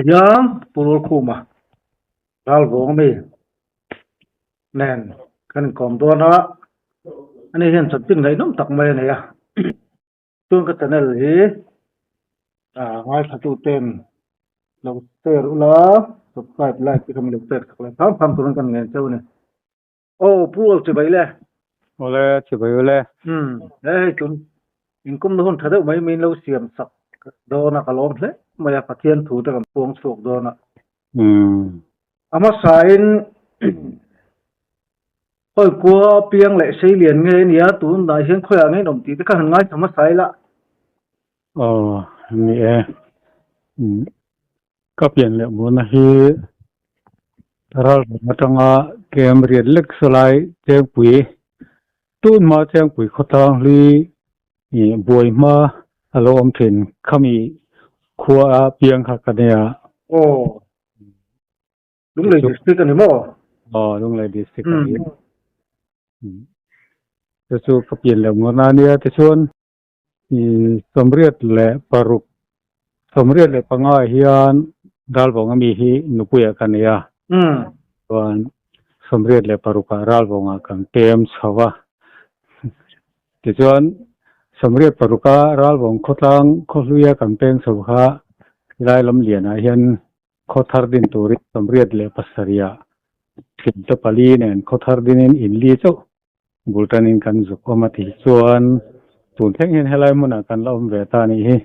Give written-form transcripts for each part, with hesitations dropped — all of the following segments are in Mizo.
hian Pu Rualkhuma Ralvawng ami nen kan inkawm dawn a, ani hian chanchin ngaihnawm tak mai a nei a. Chuan ka channel hi ngaithla tuten lo share ula, subscribe, like te kha min lo pek sak leh hram hram turin kan ngen cheu a ni. Aw Pu Rual chibai le. Awle chibai ule. Umm he hei tun inkum na hun tha deuh mai min lo siam sak dawn a ka lawm hle mai a Pathian thu te kan puang chhuak dawn a. Umm. A hmasa in khawi kua piang leh sei lian nge ania tunah hian khawiah nge in awm tih te kha han ngaithla hmasa ila. Aw ni e. Umm. Ka pian leh muana hi ralram atanga kem riat lek sawlai Chengpui, tun hma Chengpui khawtlang hlui ih buai hma a lo awm thin khami khua a piang kha ka nia. Aw, Lunglei District a ni maw? Aw, Lunglei District a ni. Chu chu ka pian leh muana a nia tichuan 86, 75 ah hian Ralvawng ami hi nupuiah ka nei a, chuan 86 ah Ralvawngah kan pem chho a. Tichuan 86 a Ralvawng khawtlang khawhluia kan peng chho kha helai lam lianah hian khaw thar din turin 87 ah thinte pali nen khaw thar dinin in li chauh Bul tanin kan zuk awm a tih chuan tun thleng hian helai hmunah kan la awm ve ta a nih hi.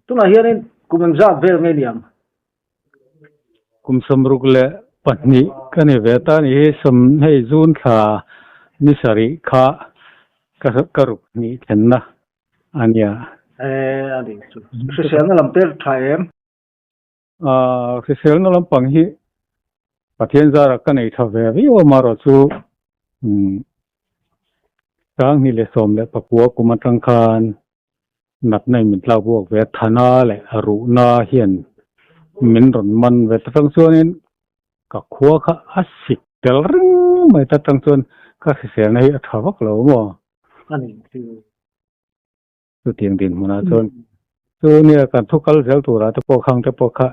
Tunah hianin kum engzat vel nge ni ang? Kum 62 ka ni ve ta a nih hi. Sawm hei June thla ni sarih kha ka ruk hnih thlenna a nia. A nih chu. Hriselna lam te tha em? Hriselna lampang hi Pathian zara ka nei tha ve viau a, amaherawh chu 2019 kum atang khan natna in min tlak buak ve a, thana leh ruhna hian min rawn man ve ta tang chuanin ka khua kha a sik tel reng mai ta tang chuan ka hriselna hi a tha vak lo maw? Chutiang dinhmunah chuan chu nia kan thu kal zel turah te pawh khang te pawh kha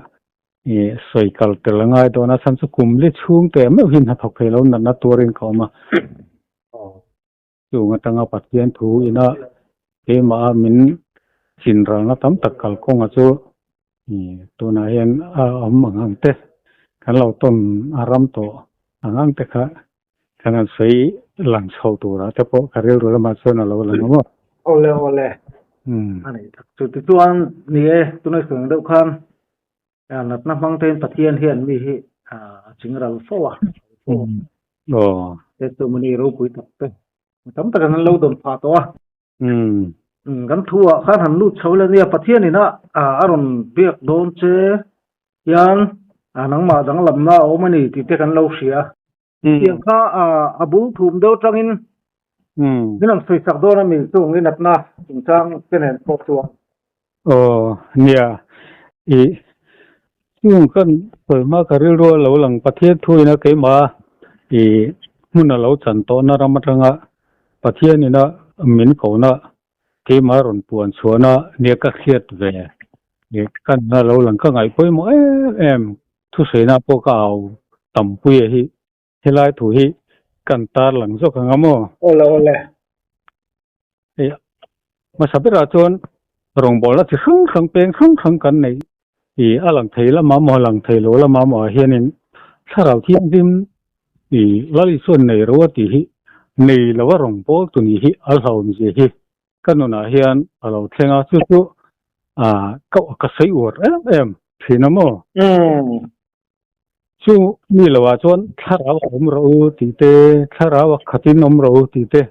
ih sawi kal tel a ngai dawn a, chhan chu kum li chhung teh meuh hi hnathawk thei lo natna tuarin ka awm a. Chung atanga Pathian thu ina keimah a min chin ralna tam tak kalkawnga chu ih tunah hian a awm ang ang te kan lo tawn a ram tawh ang ang te kha Kan han sawi lang chho turah te pawh ka rilru lamah chuan a lo lang a maw? Awle awle. A nei tak chu tichuan ni e, tunai sawi ang deuh khan natna hmang tein Pathian hian mi hi a chingral fo a. Aw. Te chu mani ropui tak te. Mi tam tak an lo dawn phah tawh a. Kan thu ah khan han lut chho la nia Pathian ina a rawn biak dawn che hian nangmah danglamna a awm a ni tih te kan lo hria. Tiang kha a bul thum deuh atangin min rawn sawi sak dawn a mi chung i natna chungchang te nen pawh chuan. Aw nia i chung kan sawi hma ka rilru a lo lang Pathian thu ina keimah i hmun a lo chan tawhna ram atanga Pathian ina min kohna keimah rawn puan chhuahna nia ka hriat ve i kan a lo lang ka ngaih pawimawh em em Thusawinak pawh ka au tampui a hi helai thu hi kan tar lang zawk ang a maw? Awle awle. Hei hmasa berah chuan rawngbawlna chi hrang hrang peng hrang hrang kan neih i a lang thei lama maw lang thei lo lama maw ah hianin thlarau thianghlim i Lal Isuan nei ro a tih hi nei lo a rawngbâwl tu nih hi a hlauhawmzia hi Ka nunah hian a lo thleng a, chu chu ka ka sawi uar em em thin a maw? Chu mi loah chuan thlarau a awm rawh u tih te, thlarau a khatin awm rawh u tih te,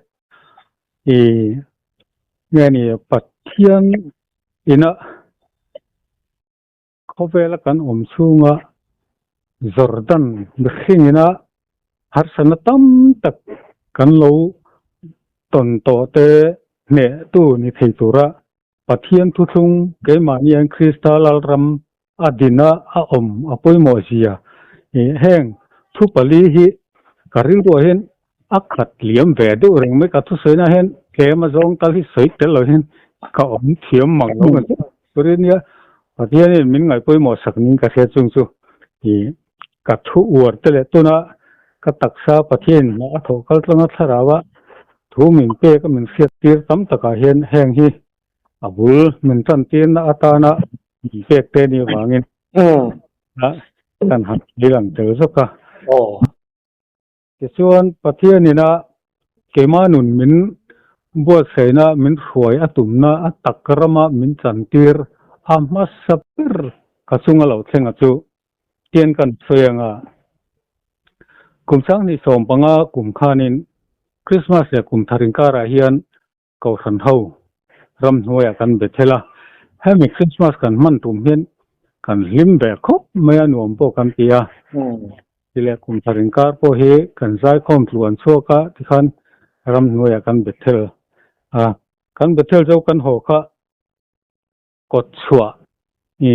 i nge ni Pathian ina Khawvela kan awm chhunga Jordan mihring ina harsatna tam tak kan lo tawn tawh te hnehtu ni thei tura Pathian thuthlung keimahni an Krista Lalram a dina a awm a pawimawh zia heng thu pali hi ka rilruah hian a khat liam ve deuh reng mai ka thusawiina hian tlem a zawng tal hi sawi tel lo hian ka awm thiam mang lo ang chu. Nia. Pathianin min ngaih pawimawh sak niin ka hria chung chu i ka thu uar te leh tuna ka taksa Pathianin hna a thawh kal tlanga thlarau a thu min pek a min hriat tir tam takah hian heng hi a bul min tan tirna atana min pek te nih avangin kan han thil ang tel zawk a. Tichuan, Pathianin a keimah nun min buatsaihna, min hruai a tumna, a tak rama min chantir a hmasa ber ka chunga lo thleng a chu tian kan sawi ang a. Kum 2015 kum khanin Krismas leh kum thar inkarah hian Kohhran ho ramhnuaiah kan be thel a, hemi Christmas kan hman tum hian kan hlim ve khawp mai a, nuam pawh kan ti a. Ti leh kum thar inkar pawh hi kan zaikhawm tluan chhuak a, tikhan ramhnuaiah kan be thel a, kan be thel zo kan haw kha kawt chhuah i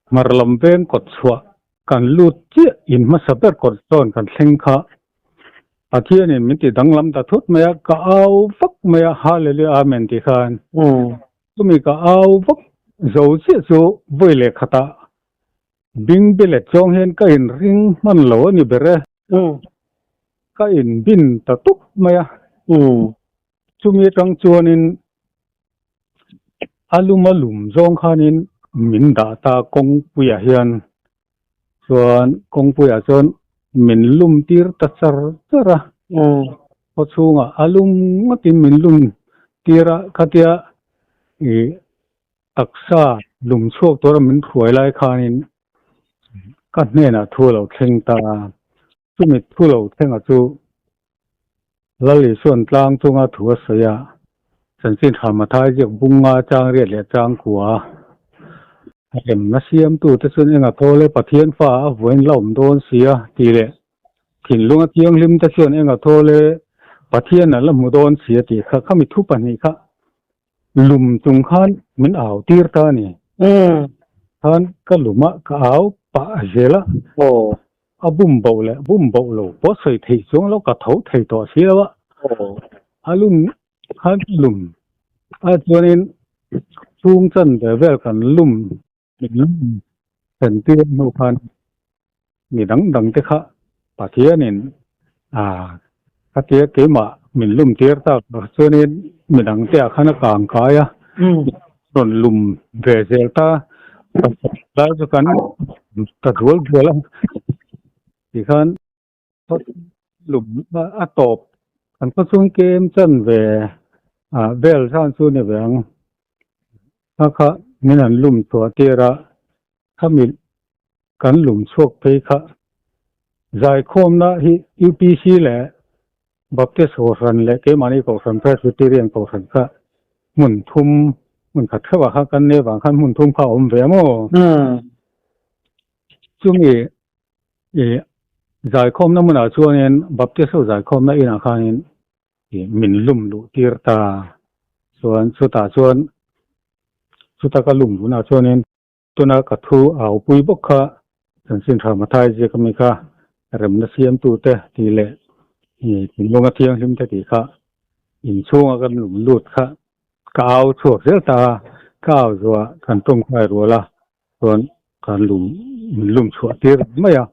hmar lam veng kawt chhuah kan lut chiah in hmasa ber kawt zawn kan thleng kha Pathianin min ti danglam ta thut mai a, ka au vak mai a, Hallelujah Amen tih khan chumi ka au vak zo chiah chu vawi leh khatah bingbi let zawng hian ka inring hman lo a ni ber e, ka inbin ta tup mai a, chumi atang chuanin A lum a lum zawng khanin min dah ta kawngpuiah hian chuan kawngpuiah chuan min lum tir ta char char a, khaw chhungah a lum ngawtin min lum tir a, khatia ih taksa lum chhuak tura min hruai lai khanin ka hnenah thu a lo thleng ta a, chumi thu lo thlenga chu Lal Isuan tlang chunga thu a sawi a, chanchin tha Mathai ziak bunga chang riat leh chang kua a remna siamtute chuan enga thawl e Pathian fa a vuain la awm dawn si a tih leh thinlunga thianghlim te chuan enga thawl e Pathian an la hmu dawn si a tih kha khami thu pahnih kha lum chung khan min au tir ta a ni. Khan ka lum a, ka au pah zel a. A bum boh leh bum boh lo pawh sawi theih chuang lo ka tho thei tawh si lo a. A lum khan ka lum a chuanin chhung chan ve vel kan lum min lum thlen tir hnu khan mi dang dang te kha Pathianin a khatia keimah min lum tir tak chuanin mi dang te ah khan a kang kai a rawn lum ve zel ta lai chu kan ta dual dual a tikhan lum a tawp kan khaw chung kem chan ve ah vel zan chu ni ve ang kha kha min han lum chhuah tir a khami kan lum chhuak phei kha zaikhawmna hi UPC leh Baptist Kohhran leh keimahni Kohhran Presbyterian Kohhran kha hmun thum hmun khat theuhah kha kan nei vang khan hmun thum kha a awm ve maw? Chumi i zaikhawmna hmunah chuanin Baptist ho zaikhawmna inah khanin i min lum luh tir ta chuan chutah chuan chuta ka lum luhnaah chuanin Tuna ka thu a upui bawk kha chanchin tha Mathai ziak ami kha remna siamtute tih leh thinlunga thianghlim te tih kha inchhunga kan lum lut kha ka au chhuak zel ta a, ka au zuah kan tawngtai rual a chuan kan lum min lum chhuah tir mai a.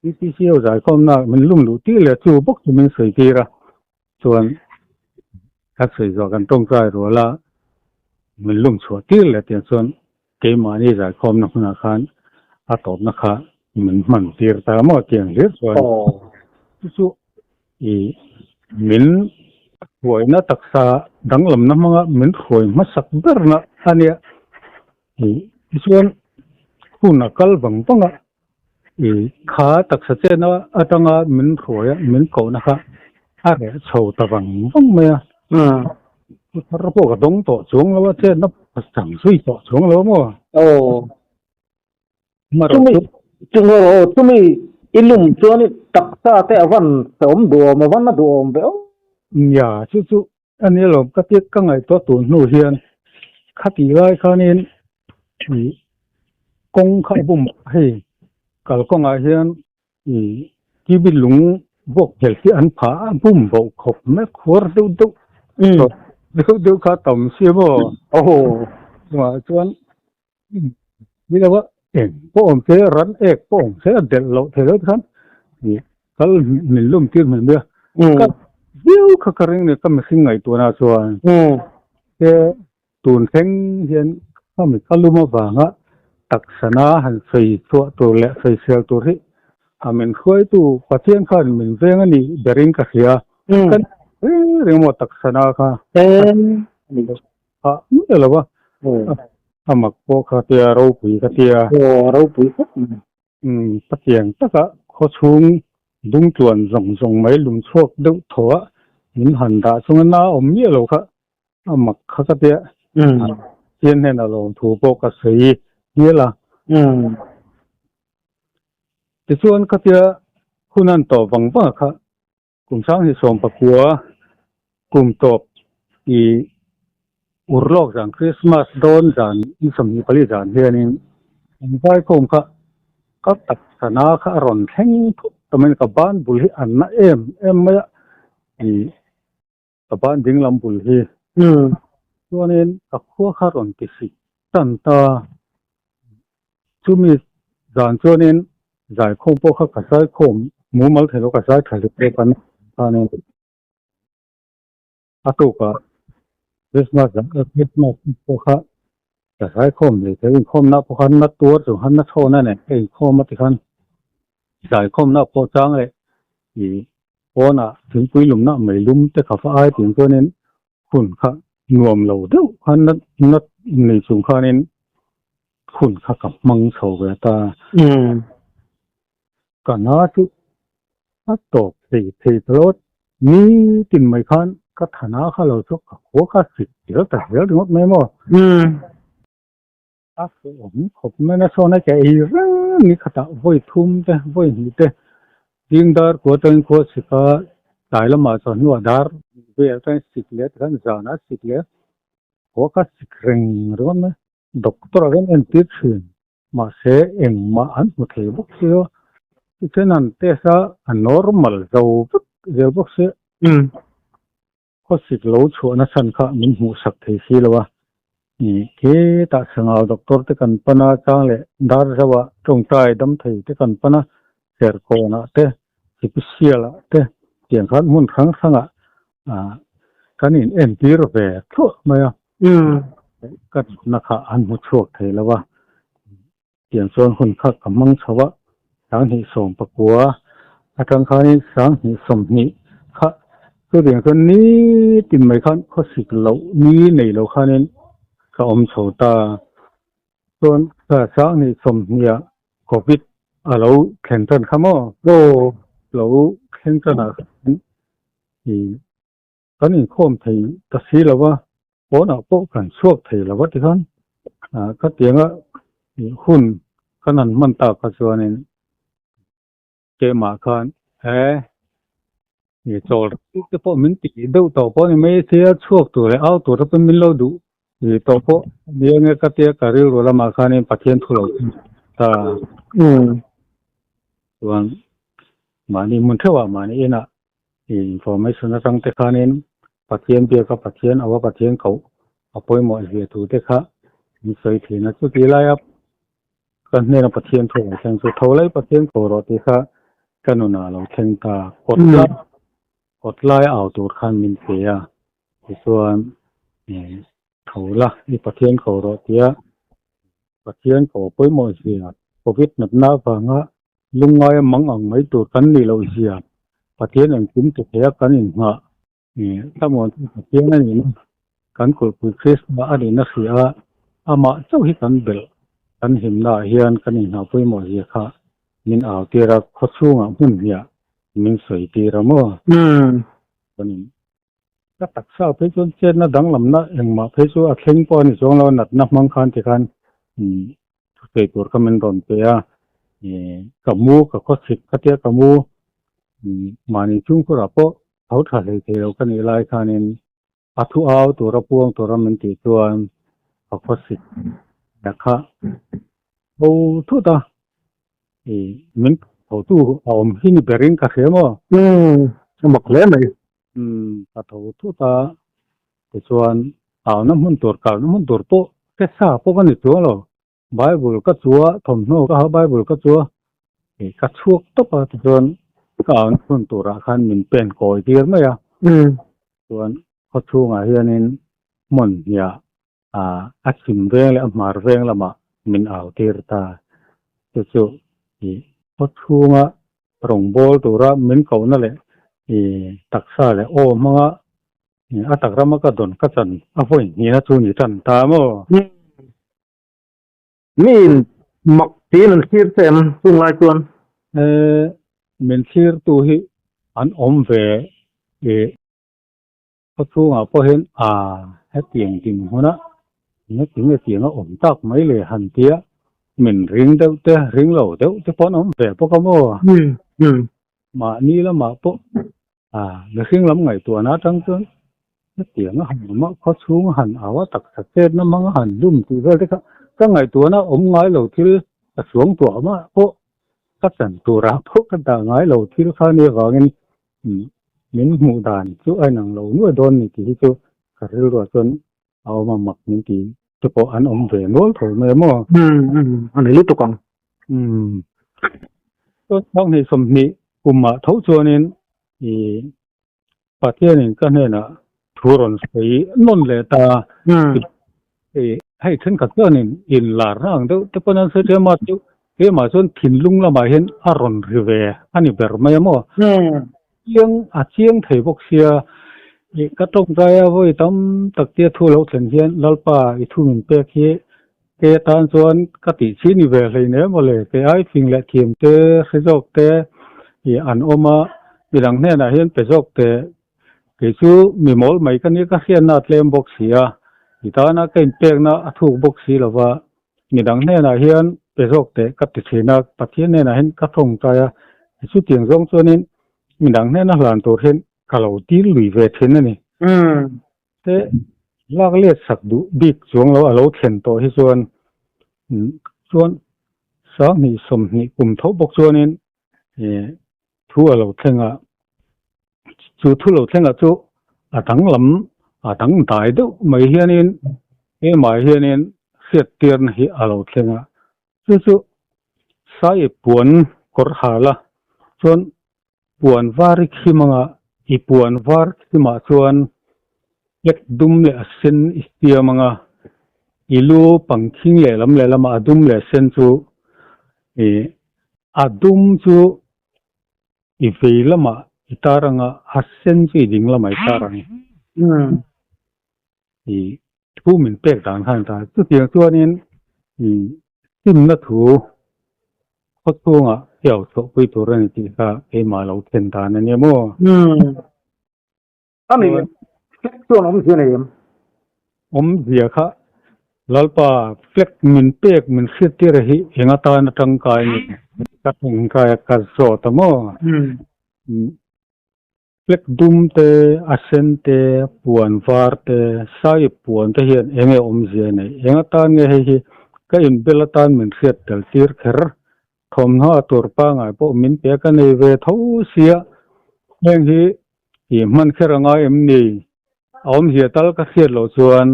UPC ho zaikhawmna min lum luh tir leh chu bawk chu min sawi tir a Chuan ka sawi zawh kan tawngtai rual a, min lum chhuah tir leh tiang chuan keimahni zaikhawmna hmunah khan a tawpna kha min hman tir ta maw tiang hlir chuan chu chu i min hruaina taksa danglamna hmanga min hruai hmasak berna a nia. Tichuan hun a kal vang vang a, i kha taksa chena atanga min hruai a, min kohna kha a reh chho ta vang vang mai a. Thu thar pawh ka dawng tawh chuang lo a, chenna chang zui tawh chuang lo a maw? Chumi chumi i lum chuan i taksa te a van hrehawm duhawm a van a duhawm ve aw. Nia, chu chu A ni lo, ka ti ka ngaihtuah tun hnu hian khati lai khanin ih kawng kha a bum hei kalkawngah hian ih TV lung vuak hmel hi an phah a bum boh khawp mai khuar deuh deuh deuh deuh kha a tam si maw? Chungah chuan. Ni lo a, eng pawh awm se, ran ek pawh awm se a delh loh theih loh te khan ih kal min lum tir hmel mai a. Ka viau kha ka ring ni ka mihring ngaihtuahna chuan. Te tun thleng hian khami ka lum avanga taksana han sawi chhuah tur leh sawi sel tur hi a min hruaitu Pathian khan min veng a nih berin ka hria. Ka reng reng maw taksana kha. Phah miah lo a, a mak pawh kha tia ropui kha tia. Aw ropui khawp mai. Umm patiang taka khaw chhung dung tluan zawng zawng mai lum chhuak deuh thaw a min han dah chunga na awm miah lo kha a mak kha ka tia. Pathian hnenah lawmthu pawh ka sawi hial a. Tichuan khatia hun an tawp vang vang a kha Kum 2019 kum tawp i urlawk zan Christmas dawn zan ni 24 zan hianin an zaikhawm kha ka taksana kha a rawn thleng thut ta mai a, ka ban bul hi an na em em mai a, i ka ban dinglam bul hi chuanin ka khua kha rawn ti sik tan ta. Chumi zan chuanin zaikhawm pawh kha ka zaikhawm mumal thei lo, ka zai tha hlek bawk a ni khanin a tukah Christmas zan Christmas pawh kha ka zaikhawm leh thei inkhawmna pawh kha na tuar chung khan na chhawna nen ka inkhawm a tikhan zaikhawmna pawh chang leh ih pawnah thingpui lumna mei lum te kha va ai tih chuanin hun kha nuam lo deuh khan na na nei chung khanin hun kha ka hmang chho ve ta. Ka hna chu a tawp thei thei ta lo nitin mai khan ka thana kha lo chu ka khua kha sik zel ta zel ringawt mai maw. A hrehawm khawp mai na sawn a ke ei reng ni khatah vawi thum te vawi hnih te ding dar kua atangin khua sik a tlai lamah chuan hnuah dar vel atangin sik leh tikhan zanah sik leh khua kha sik reng ringawt mai doctor ah hian entir thin mahse engmah an hmu thei bawk si a tichuan an test a a normal zo vek zel bawk si. Khawsik lo chhuahna chhan kha min hmuhsak thei si lo a, ih hetah sangau doctor te kan pan a, chang leh dar zauh tawngtai dam thei te kan pan a, Serkawnah te, Sipisialah te tiang khan hmun hrang hrangah ah kan in entir ve thluah mai a, ka nutna kha an hmu chhuak thei lo a, Tiang chuan hun kha ka hmang chho a, 2019 atang khanin 2020 kha chutiang chuan nitin mai khan khawsik loh ni nei lo khanin ka awm chho ta. Chuan 2020 ah Covid a lo thlen tan kha maw? Aw, lo thleng tan ah khan ih kan inkhawm thei ta si lo va, pawnah pawh kan chhuak thei lo va tikhan khatianga hun kan han hman tak kha chuanin keimah khan he chawl te pawh min ti deuh tawh pawh a ni mai sia chhuak tur leh au tur te pawh min lo duh tawh pawh a ni ange ka tia ka rilru lamah khanin Pathian thu lo ta chuan mahni hmun theuhah mahni inah Information atang te khanin Pathian biaka Pathian awa Pathian koh a pawimawh zia thu te kha min sawi thin a. Chuti laia kan hnena Pathian thu lo thleng chu tho lai Pathian ko rawh tih kha ka nunah a lo thleng ta. Kawt lai kawt lai au tur khan min pe a, tichuan tho la i Pathian ko rawh tia Pathian ko a pawimawh zia Covid natna avanga Lungngaia mang ang mai tur kan nih loh zia Pathian engkim ti thei a kan inngah thlamuan chu Pathian a nihna kan kulhpui Krista a nihna hria a, amah chauh hi kan belh kan himna ah hian kan inngah pawimawh zia kha min au tir a, khawchhungah hmun hniah min sawi tir a maw? Kan in ka taksa phei chuan chetna danglamna engmah phei chu a thleng pawh a ni chuang lo a, natna hmang khan tikhan Thusawi tur kha min rawn pe a, ka mu ka khawchhit khatia ka mu mahni chhungkhurah pawh tho tha hlei thei lo ka nih lai khanin a thu au tura puang tura min tih chuan ka khawchhit ta kha tho thut a, min thotu a awm hi ni berin ka hria maw? Umm, a mak hle mai. Umm, ka tho thut a, tichuan auna hmun tur kalna hmun tur pawh hre sa pawh ka ni chuang lo. Bible ka chu a, thawmhnaw ka ha Bible ka chu a, ih ka chhuak tawp a tichuan ka auna hun turah khan min pen kawi tir mai a. Chuan khaw chhungah hianin hmun hniah ah a chhim veng leh a hmar veng lamah min au tir ta. Chu chu ih khaw chhunga rawngbâwl tura min kohna leh ih taksa leh aw hmanga A tak rama ka dawn ka chan a vawi hnihna chu ni tan ta maw? Mi in mak tiin an thlir che em chung lai chuan? E, min thlirtu hi an awm ve e. Khaw chhungah pawh hian a hetiang ding hmuna hetiang hetiang a awm tak mai le han tia min ring deuh te ring lo deuh te pawh an awm ve bawk a maw? Mahni lamah pawh A, mihring lam ngaihtuahna atang chuan hetiang a han awm a, khaw chhung a han au a, taksa chetna hmang a han lum tih vel te kha ka ngaihtuahna awm ngai lo thil ka suang tuah mah pawh ka chan turah pawh ka dah ngai lo thil kha nia vangin min hmuh dan chu a inang lo nuai dawn ni tih hi chu ka rilruah chuan a awm a mak min ti te pawh an awm ve nual tho mai maw? Umm a ni lutuk ang. Umm chuan sanghnih sawmhnih kumah tho chuanin ih Pathianin ka hnenah thu rawn sawi nawn leh ta. Ih hei thenkhat chuanin inlarna ang deuh te pawn an sawi ṭhiam a chu keimah chuan thinlung lamah hian a rawn ri ve a ni ber mai a maw? Chiang a chiang thei bawk sia, ih ka tawngtai a vawi tam tak tia thu lo thlen hian Lalpa i thu min pek hi kei atan chuan ka tih chi ni ve hlei emaw le, kei ai fing leh thiam te hre zawk te ih an awm a, midang hnenah hian pe zawk teh kei chu mi mawl mai ka nia ka hriatna a tlem bawk si a, i tana ka inpekna a thuk bawk si lova Midang hnenah hian pe zawk teh ka ti thin a, Pathian hnenah hian ka tawngtai a, chutiang zawng chuanin midang hnena hlan tur hian ka lo dil lui ve thin a ni. Te lak let sak duh bik chuang lo a lo thlen tawh hi chuan chuan sanghnih sawmhnih kum tho bawk chuanin thu a lo thleng a, chu thu lo thleng ah chu a danglam a dang dai deuh mai hianin hemah hianin hriat tirna hi a lo thleng a, chu chu sai puan kawr hal a chuan puan var i khim anga i puan var khimah chuan hlek dum leh a sen i siam anga i lu pangkhing lehlam lehlamah a dum leh a sen chu ih A dum chu i vei lamah i tar ang a, a sen chu i ding lamah i tar ang. I thu min pek dan khan ta. Chutiang chuanin i simna thu khaw chhungah i au chhuahpui tur a ni tih kha keimah lo thlen dan a nia maw? A ni leh flag chuan awmzia nei em? Awmzia kha Lalpa flag min pek min hriattir hi eng atan a tangkai nge ka tangkai a ka zawt a maw? Flag dum te, a sen te, puan var te, sai puan te hian eng nge awmzia nei? Eng atan nge hei hi ka inbel atan min hriat tel tir kher? Thawmhnaw a tur pangai pawh min pe ka nei ve tho sia, heng hi Ih hman kher a ngai em ni? A awmzia tal ka hriat loh chuan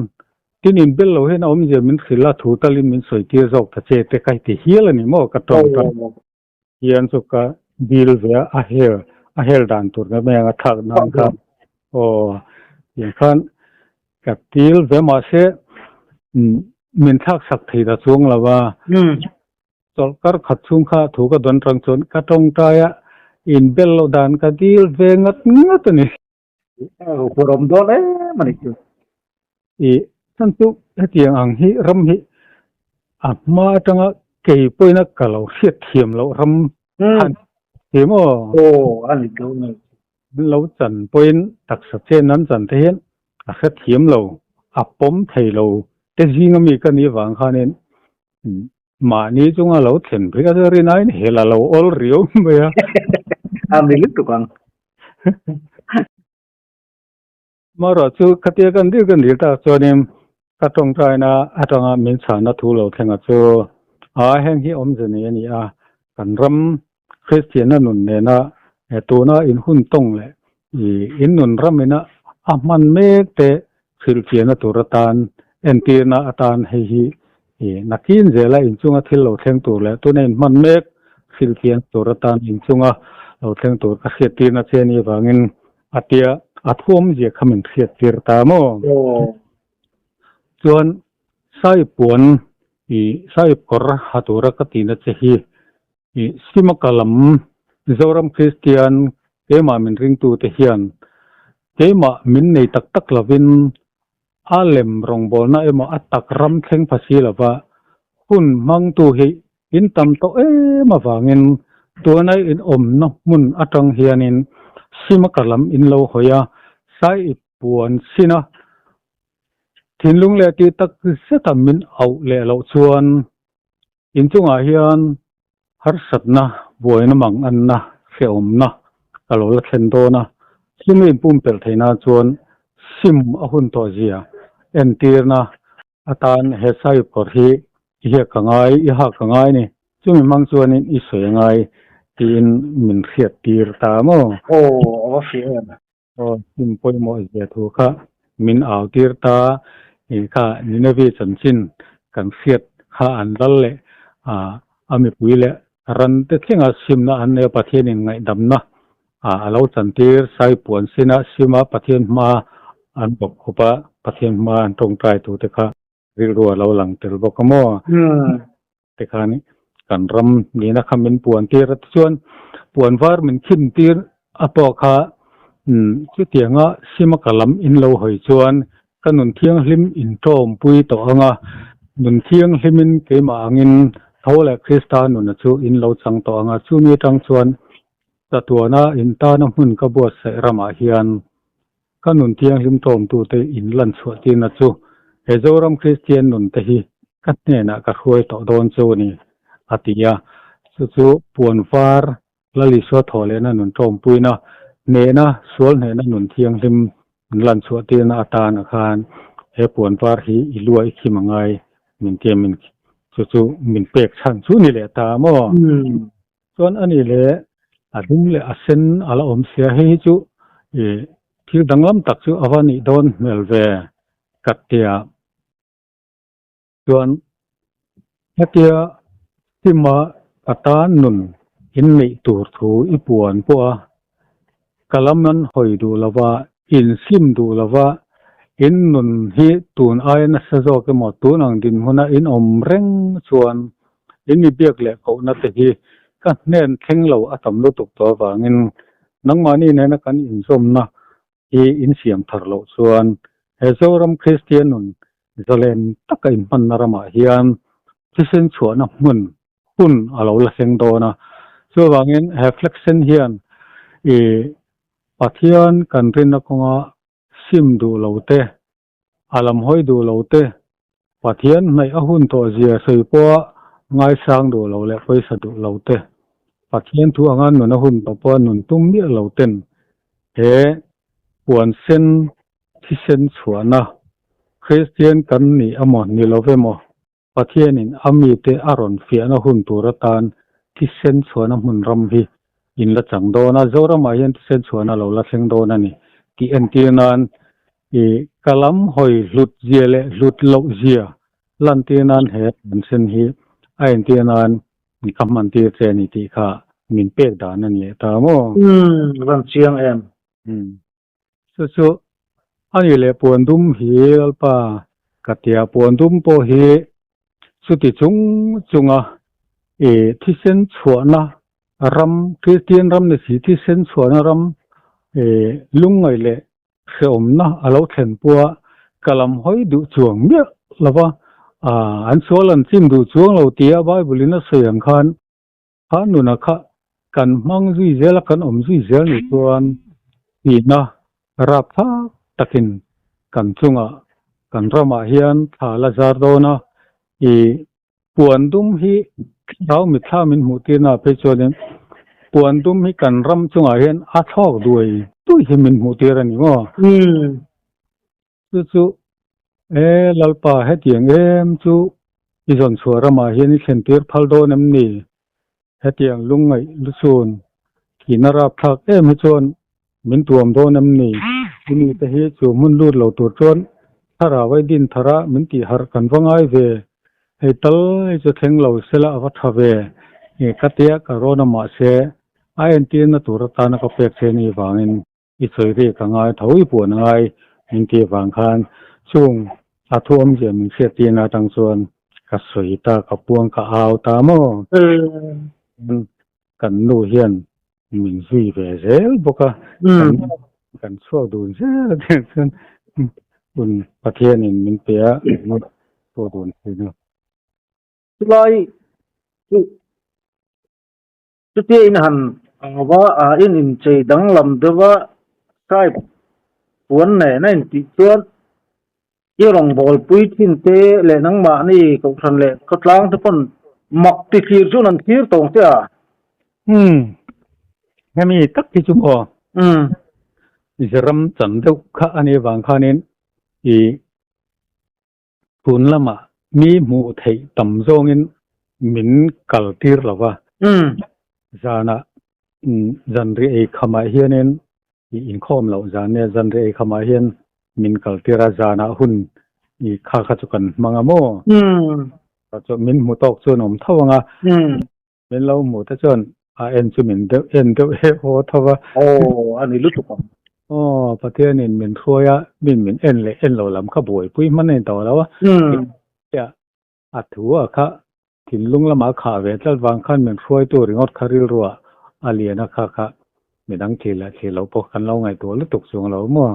tin inbel lo hian a awmzia min hrilh a, thu talin min sawi tir zawk ta che te ka ti hial a ni maw? Ka tawng ta hian chu ka dil ve a, a hel a hel dan tur nga mai ang a thlak nan kha aw tiang khan ka dil ve mahse min thlak sak thei ta chuang lo a. Chawlhkar khat chhung kha thu ka dawn tang chuan ka tawngtai a, inbel loh dan ka dil ve ngat ngat a ni. Huphurh awm dawn em a ni chu. I chan chu hetiang ang hi ram hi a hma atanga kei pawhin a ka lo hriat thiam loh ram khan ti maw? Aw a ni dawn a ni. An lo chan pawhin taksa chen an chan te hian a hrethiam lo, a pawm thei lo te zinga mi ka nih vang khanin Mahni chunga lo thlen phei kha chu rin aiin hel a lo awl riau mai a. A ni lutuk ang. Amaherawh chu khatia kan dil kan dil tak chuanin ka tawngtaina atanga min chhana thu lo thlenga chu a heng hi awmze nei a ni a, kan ram Kristianna nun nena tuna in hun tawng leh in nun ramina a hman mek te hrilhfiahna tur atan entirna atan hei hi. I nakin zela inchunga thil lo thleng tur leh tuna inhman mek hrilhfian tur atan inchunga lo thleng tur ka hriattirna che anih avangin a tia a thu awmzia kha min hriattir ta maw? Chuan Sahib puan i Sahib kawr ha tura ka tihna che hi i Simaka lam Zoram Kristian keimah min ringtute hian keimah min nei tak tak lovin a lem rawngbawlna emaw a tak ram thleng pha si lova hun hmangtu hi in tam tawh em avangin tuna in awmna hmun atang hianin Simaka lam in lo hawi a, Sahib puan sin a Thinlung leh tih tak zeta min auh leh loh chuan inchungah hian harsatna, buaina manganna, hrehawmna ka lo la thlen dawn a. Chumi inpumpelh theih nan chuan sim a hun tawh zia entirna atan he sahib kawr hi i hiak ka ngai, i hak ka ngai a ni. Chumi hmang chuanin i sawi a ngai tiin min hriattir ta maw? Aw, a va hria em? Aw, hmun pawimawh zia thu kha min au tir ta i kha Nineveh chanchin kan hriat kha an lal leh a mipui leh ran te thlenga simna an nei a, Pathianin ngaihdamna a lo chantir Saipuan sina sima Pathian hma an bawk khawp a, Pathian hma an tawngtai tu te kha rilru a lo lang tel bawk a maw? Tikhan kan ram nihna kha min puan tir a, tichuan puan var min khin tir a pawh kha chutianga sima ka lam in lo hawi chuan ka nun thianghlim in tawmpui tawh ang a, nun thianghlimin keimah angin tho leh Krista nuna chu in lo chang tawh ang a, chumi atang chuan chatuana in tana hmun ka buatsaih ramah hian Ka nun thianghlim tawmtute in lan chhuah tirna chu he Zoram Kristian nun te hi ka hnenah ka hruai tawh dawn chu a ni, a ti a. Chu chu puan var Lal Isua thawh lehna nun tawmpuina, hnehna, sual hnehna nun thianghlim in lan chhuah tirna atana khan he puan var hi i lua i khim angai min tia min chu chu min pek chhan chu ni leh ta maw? Chuan a nih leh a dum leh a sen a la awm sia, hei hi chu ih thil danglam tak chu a va nih dawn hmel ve ka tia. Chuan hetia Sima ka tan nun in neih tur thu i puan pawh a, ka lam an hawi duh lo va, in sim duh lo va, in nun hi tun aia nasa zawk emaw tun ang dinhmuna in awm reng chuan in mi biak leh kohna te hi ka hnen thleng lo a tam lutuk tawh avangin nangmahni nena kan inzawmna hi in siam thar loh chuan he Zoram Kristian nun zalen taka inhmanna ramah hian thisen chhuahna hmun hun a lo la thleng dawn a. Chuvangin he flexion hian i Pathian kan rinna kawnga sim duh lo te, a lam hawi duh lo te, Pathian hnaih a hun tawh zia sawi pawha ngaisang duh lo leh pawisa duh lo te, Pathian thu anga nun a hun tawh pawha nun tum miah lo ten he puan sen thisen chhuahna Kristian kan nih amaw ni lo ve maw? Pathianin a mite a rawn fiahna hun tur atan thisen chhuahna hmun ram hi in la chang dawn a, Zoramah hian thisen chhuahna lo la thleng dawn a ni tih entir nan i ka lam hawi hlut zia leh hlut loh zia lantir nan he an sen hi a entir nan ka hman tir che a ni tih kha min pek dan a ni leh ta maw? Umm, van chiang em? Umm. Chu chu a nih leh puan dum hi Lalpa ka tia, puan dum pawh hi chuti chung chunga i thisen chhuahna ram, Kristian ram ni si thisen chhuahna ram i lungngaih leh hrehawmna a lo thlen pawha ka lam hawi duh chuang miah lova, an sual an chim duh chuang lo tia Bible in a sawi ang khan Kha nuna kha kan hmang zui zel a, kan awm zui zel nih chuan tihna rapthlak takin kan chungah kan ramah hian thla la zar dawn a. I puan dum hi thlarau mitthla min hmuh tirna ah phei chuanin puan dum hi kan ram chungah hian a thlawk duai duai hi min hmuh tir a ni maw? Chu chu e Lalpa hetiang em chu i zawn chhuah ramah hian i thlen tir phal dawn em ni? Hetiang lungngaih luchun thihna rapthlak em hi chuan min tuam dawn em ni? I mite hi chu hmun lut lo tur chuan thlarau ai din thara min tih harh kan va ngai ve. Hei tal hi chu thleng lo sela a va tha ve ka tia ka rawn a mahse a entirna tur atana ka pek che ni vangin i sawi ri ka ngai tho i puan a ngai min tih vang khan chung a thu awmzia min hriat tirna atang chuan ka sawi ta ka puang ka au ta maw? Kan nu hian min zui ve zel bawk a, kan chhuak dun zel a tiang chuan hun Pathianin min pe a, min chhuak dun thin a. Chulai chu chutia in han au va, in inchei danglam deuh a, stripe puan nen a intih chuan I rawngbawlpui thin te leh nangmahni kohhran leh khawtlang te pawn mak ti thlir chuan an thlir tawng che a. Umm, hemi tak hi chu maw? Umm. Zeram chan deuh kha a nih vang khanin i tun lamah mi hmuh theih tam zawngin min kal tir lo va. Umm. Zanah zanriah ei khamah hianin i inkhawm loh zan nia zanriah ei khamah hian min kal tir a, zanah hun i kha kha chu kan hmang a maw? Chu min hmu tawk chuan awm tho ang a, min lo hmu te chuan a en chu min deuh en deuh he haw tho va. Aw, a ni lutuk ang. Aw, Pathianin min hruai a, min min en leh en lo lam kha buaipui hman a ni tawh lo a. A thu a kha thinlung lamah a khah ve tlat vang khan min hruaitu ringawt kha rilruah a lian a kha kha midang thil leh thil loh pawh kan lo ngaihtuah lutuk chung lo maw?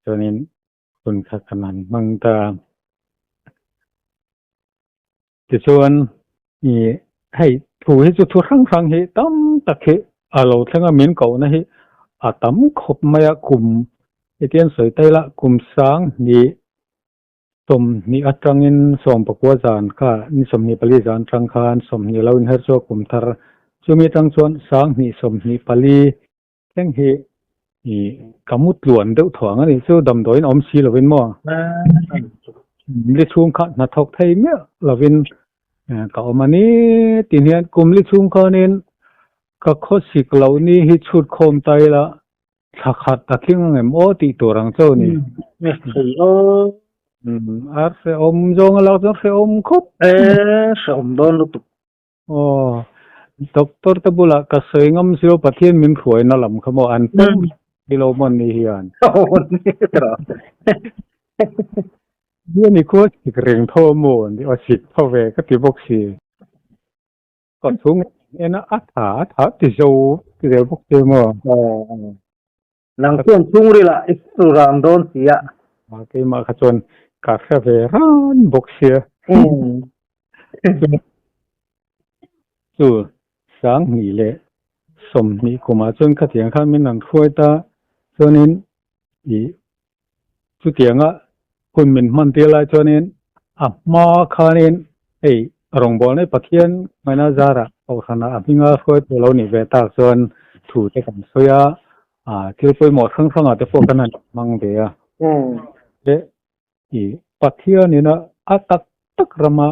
Chuanin hun kha kan han hmang ta. Tichuan i hei thu hi chu thu hrang hrang hi tam tak hi a lo thleng a min kohna hi a tam khawp mai a kum hetiang sawi ta ila kum sang hnih 20 atangin 19 zan kha ni 24 zan atang khan 20 lo inher chu a kum thar. Chumi atang chuan 2024 thleng hi ih ka mu tluan deuh thuang a nih chu damdawiin awm si lovin maw? Li chhung kha hnathawk thei miah lovin ka awm a ni tih hian kum li chhung khanin ka khawsik loh ni hi chhut khawm ta ila Thla khat a tling ang em aw tih tur ang chauh ni. Thei aw. A hrehawm zawng a lak chuan hrehawm khawp. E hrehawm dawn lutuk. Aw doctor te bulah ka sawi ngam si lo Pathian min hruaina lam kha maw an pawm ni lo maw ni hian. Aw ni tawh. Hian i khua sik reng tho maw ni aw sik tho ve ka ti bawk si. Ka chhung en a a tha a tha ti zo ti zel bawk che maw? Aw. Nang chuan chhungril ah i hru ran dawn si a. A keimah kha chuan ka hre ve ran bawk sia. Chu 2020 kumah chuan khatiang khan min rawn hruai ta chuanin i Chutianga hun min hman tir lai chuanin a hma khanin hei rawngbawlna hi Pathian ngaihna zarah kohhranah a hminga hruaitu lo nih ve tak chuan thu te kan sawi a, thil pawimawh hrang hrangah te pawh kan han hmang ve a. Leh i Pathianina a tak tak rama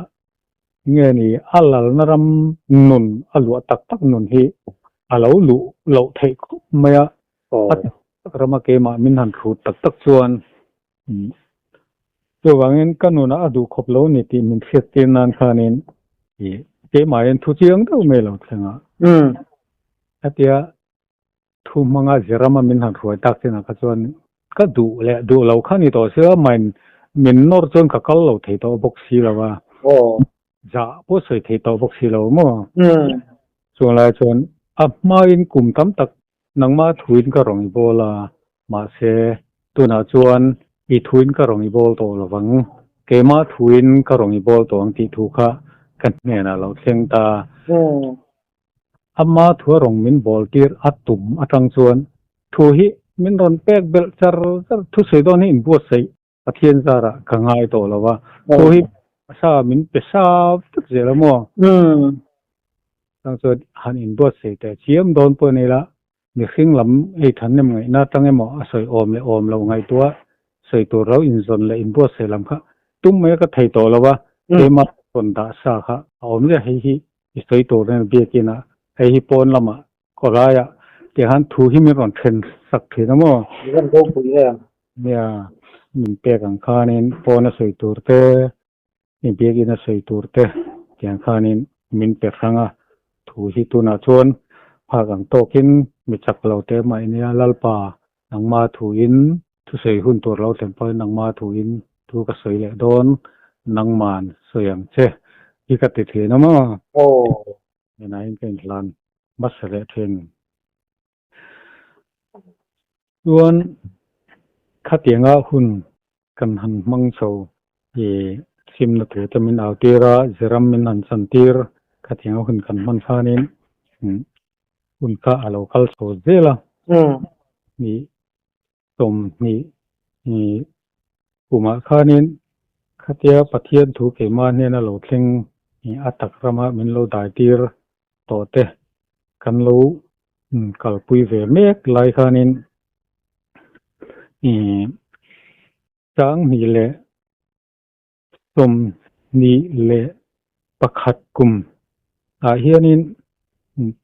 nge ni a lalna ram nun a luah tak tak nun hi a lo luh loh theih khawp mai a, A tak rama keimah min han hrut tak tak chuan chuvangin ka nunah a duh khawp lo ni tih min hriat tir nan khanin keimahin thu chiang deuh mai lo thleng a. Hetia thu hmanga Zirama min han hruai tak chinah kha chuan ka duh leh duh lo kha ni tawh sia main min nawr chuan ka kal lo thei tawh bawk si lo a. Zah pawh sawi thei tawh bawk si lo maw? Chuan lai chuan a hmain kum tam tak Nangmah thuin ka rawn i bawl a, mahse, tunah chuan i thuin ka rawn i bawl tawh lo vang. Keimah thuin ka rawn i bawl tawh ang tih thu kha ka hnenah lo thleng ta. Ama thua rawn min bawl tir a tum atang chuan thu hi min rawn pek belh char char. Thusawi dawn hi inbuatsaih Pathian zarah ka ngai tawh lo a, thu hi sa min pe sa vek zel a maw? Chang chuan han inbuatsaih teh chiam dawn pawh ni la, mihring lam ei than em ngaihna atang emaw a sawi awm leh awm loh ngaihtuah sawi tur lo inzawn leh inbuatsaih lam kha tum mai ka thei tawh lo a, keimah rawn dah sa kha a awm zia hei hi i sawi tur nen biakin ah hei hi pawn lamah Khawlaiah tih khan thu hi min rawn then sak thin a maw? Min rawn ropui em? Nia, min pek ang khanin pawn a sawi tur te, Biakinn a sawi tur te tiang khanin min pe hrang a, thu hi tunah chuan phak ang tawkin mi chak lo te mah nia Lalpa nangma thuin thusawi hun tur lo thlen pawhin nangma thuin thu ka sawi leh dawn nangman sawi ang che hi ka ti thin a maw? Hmenahin ka inhlan hmasa leh thin. Chuan khatianga hun kan han hmang chho i simna thu te min au tir a, Ziram min han chan tir khatianga hun kan hman khanin hun kha a lo kal chho zel a. Ni 20 kumah khanin khatia Pathian thu keimah hnena lo thleng a tak rama min lo dai tir tawh te kan lo kalpui ve mek lai khanin 2021 kum ah hianin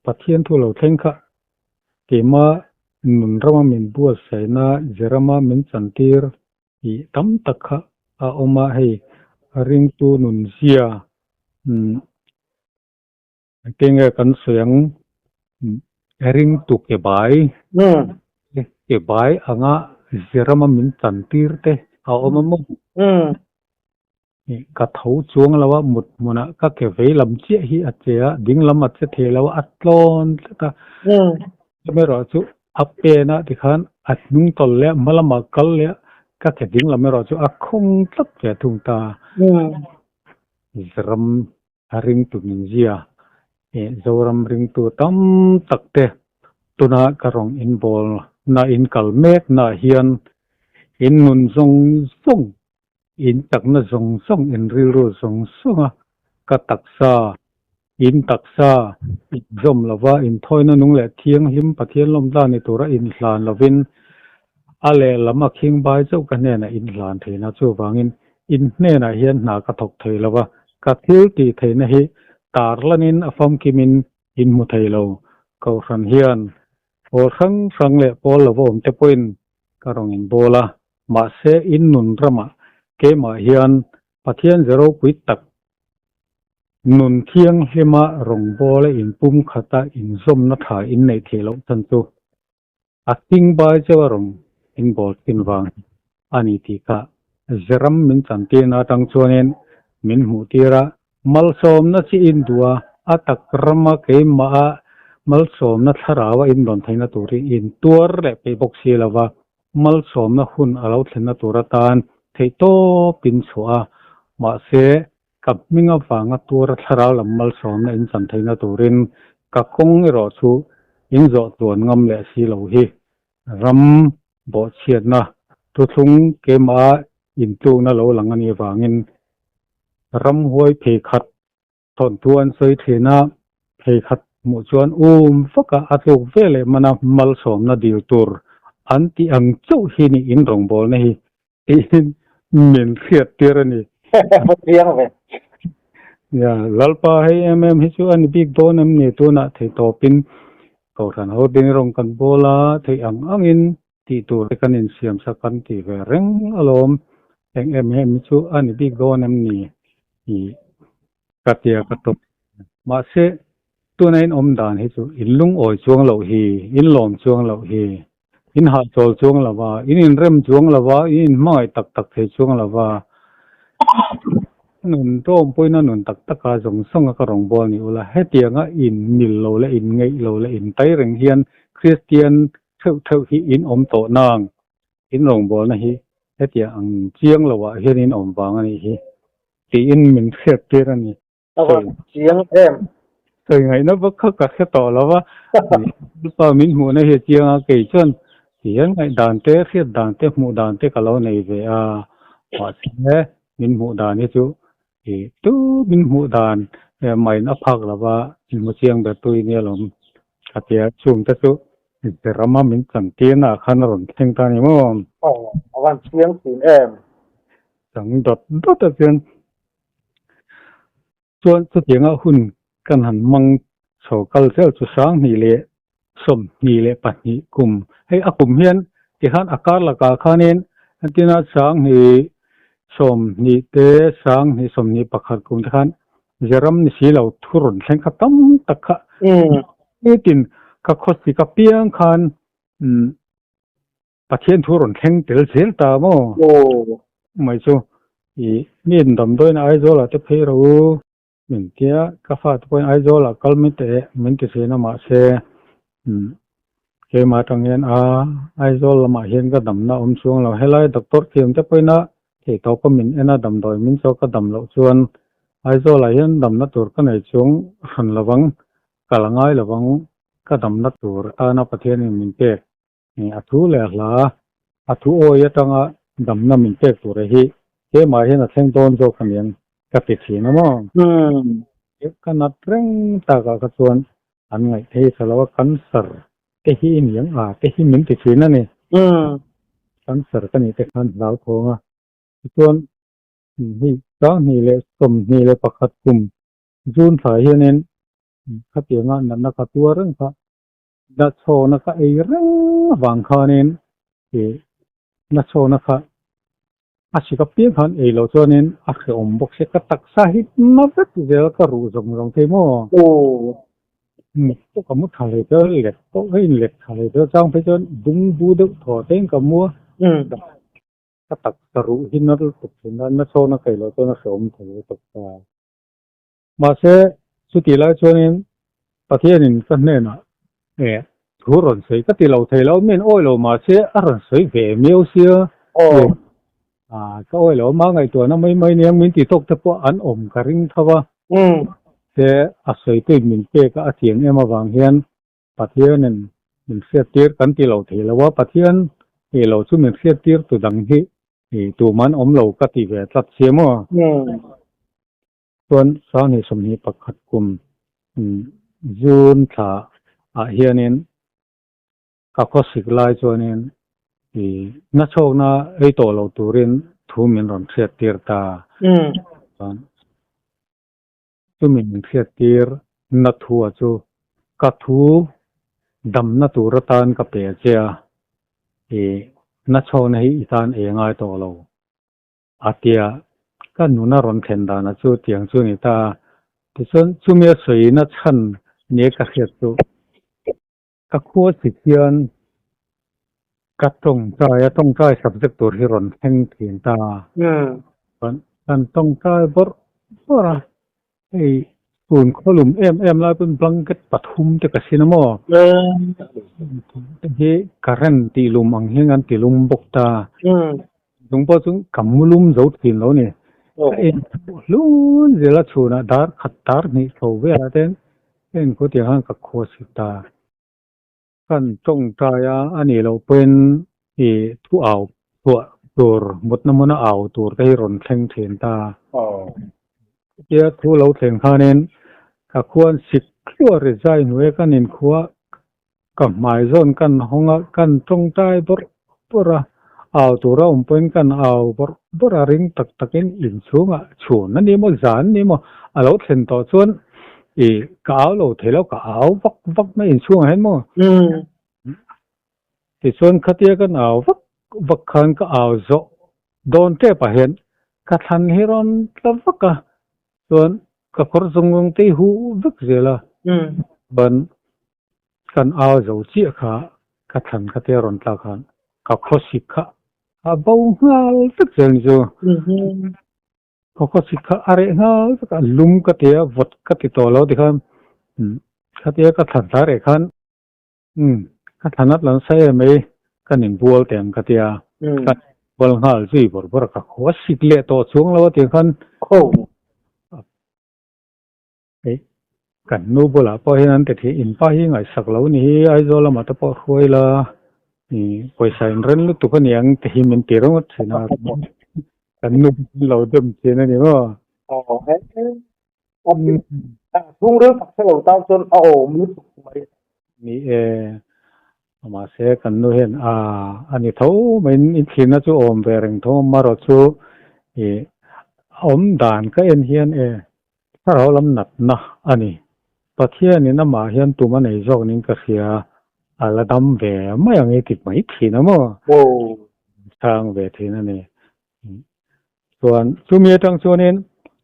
Pathian thu lo thleng kha keima nun rama min buatsaihna Jerama min chantir tih tam tak kha a awm a, hei ringtu nunzia Engtin nge kan sawi ang? Ringtu ke bai, ke bai anga Zirama min chan tir te a awm a maw? Ka tho chuang lo a, mut hmunah ka ke vei lam chiah hi a che a, ding lam a che thei lo a, a tlawn tlat a. Chumi erawh chu a pen a tikhan a hnung tawlh leh a, hma lamah kal leh a, ka ke ding lam erawh chu a khawng tlat ve thung ta. Ziram A ringtu min zia eh Zoram ringtu tam tak te tuna ka rawn inbawl na in kal mek na hian in nun zawng zawng, in takna zawng zawng, in rilru zawng zawng a ka taksa, in taksa inzawm lova inthawina nung leh thianghlim Pathian lawmtla ni tura inhlan lovin a lehlam a khingbai chauh ka hnenah inhlan theihna chuvangin In hnenah hian hna ka thawk thei lo va, ka thil tih theihna hi tarlanin a famkimin in hmu thei lo. Kohhran hian pawl hrang hrang leh pawl lova awm te pawhin ka rawn inbawl a, mahse in nun ramah keimah hian Pathian ze ropui tak nun thianghlima rawngbawla inpumkhata inzawmna tha in neih theih loh chhan chu A tingbai cheu a rawn inbawl thin vang a ni tih kha Zeram min chantirna atang chuanin min hmuh tir a, malsawmna chi in duh a, a tak rama keimah a malsawmna thlarau a indawn theihna turin in tuar leh peih bawk si lo va, malsawmna hun a lo thlenna tur atan theihtawpin chhuah a, mahse ka hming avanga tuara thlarau lam malsawmna in chan theihna turin ka kawng erawh chu in zawh tluan ngam leh si lo hi ram bawhchhiatna thuthlung keimah intlukna lo lang a nih avangin ramhuai phei khat thawnthu an sawi thin a, phei khat hmuh chuan um vaka a tluk ve leh mana malsawmna dil tur an tih ang chauh hi ni in rawngbawlna hi Tiin min hriat tir a ni. Va chiang ve. Ya, Lalpa hei em em hi chu a ni bik dawn em ni tunah thei tawpin Kohhran ho ding rawng kan bawl a, thei ang angin tih tur te kan insiam sak kan ti ve reng alawm. Eng em em hi chu a ni bik dawn em ni tih ka tia ka tawp. Mahse, tuna in awm dan hi chu in lungawi chuang loh hi, in lawm chuang loh hi. In hahchawl chuang lo va, in inrem chuang lo va, in inhmangaih tak tak thei chuang lo va. Nun tawmpuina nun tak taka zawng zawnga ka rawngbâwl ni ula, hetianga in mil lo leh in ngeih lo leh in tai reng hian Kristian theuh theuh hi in awm tawh nang. In rawngbâwlna hi hetiang ang chiang loah hian in awm vang a nih hi, tiin min hriattir a ni. A va chiang em? Sawi ngaihna vak kha ka hre tawh lo va, pa min hmuhna hi a chiang a, kei chuan tihian ngaihdan te, hriat dan te, hmuh dan te ka lo nei ve a, mahse min hmuh dan hi chu ih tu min hmuh dan main a phak lo va, min hmu chiang ber tu i nia lawm ka ti a, chung te chu Rama min chantirna ah khan a rawn thleng ta a ni maw? Aw, a van chiang thin em? Chang dawt dawt a chuan Chuan chutianga hun kan han hmang chho kal zel chu 2022 kum hei a kum hian tikhan a kar lakah khanin entirna Sawmhnih te 2021 kum te khan Zeram ni si lo thu rawn thleng kha tam tak kha nitin ka khawsik apiang khan Pathian thu rawn thleng tel zel ta maw? Mai chu i mi damdawiin Aizawlah te phei rawh u min tia ka fate pawhin Aizawlah kal mai teh min ti thin a mahse keimah atang hian a Aizawl lamah hian ka damna awm chuang lo helai doctor thiam te pawhin a theihtawpa min en a damdawi min chaw ka dam loh chuan Aizawlah hian damna tur ka nei chuang hran lovang ka la ngai lovang ka damna tur atana Pathianin min pek. A thu leh a hla, a thu awi atanga damna min pek tur hi keimah hian a thleng dawn zawk a niang ka ti thin a maw? Ka nat reng takah kha chuan an ngaih thei sa lo a, cancer te hi i niang a te hi min ti thin a ni. Cancer ka nih te khan hlau thawng a, tichuan hei 2021 kum June thla hianin khatianga natna ka tuar reng kha Nachhawna ka ei reng avang khanin ih nachhawna kha a sik apiang khan ei loh chuanin a hrehawm bawk sia ka taksa hi na vek zel ka ruh zawng zawng thei maw? Mut pawh ka mu tha hlei tel let pawh ka inlet tha hlei tel chang phei chuan bung bu deuh thaw tein ka mu a ka taksa ruh hi na lutuk thin a nachhawna ka ei loh chuan a hrehawm thei lutuk ta. Mahse, chutih lai chuanin Pathianin ka hnenah eh thu rawn sawi ka ti lo thei lo, min awi lo mahse a rawn sawi ve miau sia. Ah, ka awi lo ama ngaihtuahna mai mai nia min ti tawk te pawh an awm ka ring tho a. Se a sawi tuin min pek a, a chian em avang hian Pathianin min hriattir kan ti lo thei lo a, Pathian tih lo chu min hriattir tu dang hi tuman awm lo ka ti ve tlat sia maw? Chuan 2021 kum June thla ah hianin ka khawsik lai chuanin nachhawkna ei tawh lo turin thu min rawn hriattir ta. Chuan chumi min hriattir na thu ah chu ka thu damna tur atan ka pe che a, nachhawkna hi i tan ei a ngai tawh lo. A tia, ka nuna rawn thlen dana chu tiang chu a ni ta a. Tichuan, chumi a sawina chhan nia ka hriat chu, ka khua chhit hian ka tawngtai a, tawngtai subject tur hi rawn thleng thin ta a. Chuan, kan tawngtai bawrh bawrh a, hei tun khawlum em em lai pawn blanket pathum te ka sin a maw? Te hi current tih lum ang hian an ti lum bawk ta. Chung pawh chu ka mu lum zo thin lo ni. Ka en hlun zel a chhunah dar khat dar hnih chho velah te ka en khaw tiang khan ka khaw si ta. Kan tawngtai a, a nih loh pawhin ih thu au chhuah tur mutna hmuna au tur te hi rawn thleng thin ta. Chutia thu lo thleng khanin ka khuan sik hluah ri zai hnuai kan inkhua Ka hmai zawn kan hawng a, kan tawngtai bawrh bawrh a, au tura awm pawhin kan au bawrh bawrh a, ring tak takin inchhungah chhun a ni maw, zan a ni maw, a lo thlen tawh chuan i ka au lo thei lo, ka au vak vak mai inchhungah hian maw. Tichuan khatia kan au vak vak khan ka au zawh dawn tep ah hian ka thlan hi rawn tla vak a, chuan ka kawr zawng zawng te hi huh vek zel a, chuan Kan au zo chiah kha ka thlan kha te a rawn tlak khan ka khawsik kha a bo nghal vek zel ni chu. Ka khawsik kha a reh nghal vek a, lum ka ti a, vawt ka ti tawh lo tikhan khatia ka thlan thla reh khan ka thlan at lan sa em mai kan inbual teh ang ka tia kan inbual nghal zui bawrh bawrh a, ka khawsik leh tawh chuang lo a tih khan Hei kan nu bulah pawh hian an ti thei in pa hi ngaihsak lo ni hi Aizawl lamah te pawh hruai la ih pawisa in ren lutuk a ni ang te hi min ti ringawt thin a kan nu lo dem thin a ni maw. Aw he a chhungril tak hre lo tan chuan a awm lutuk mai. Ni e mahse kan nu hian a a ni tho mai in thlirna chu awm ve reng tho marawh chu ih a awm dan ka en hian e Thlarau lam natna a ni. Pathianin amah hian tum a nei zawk niin ka hria, a la dam ve mai ang i ti mai thin a maw? Chhang ve thin a ni. Chuan chumi atang chuanin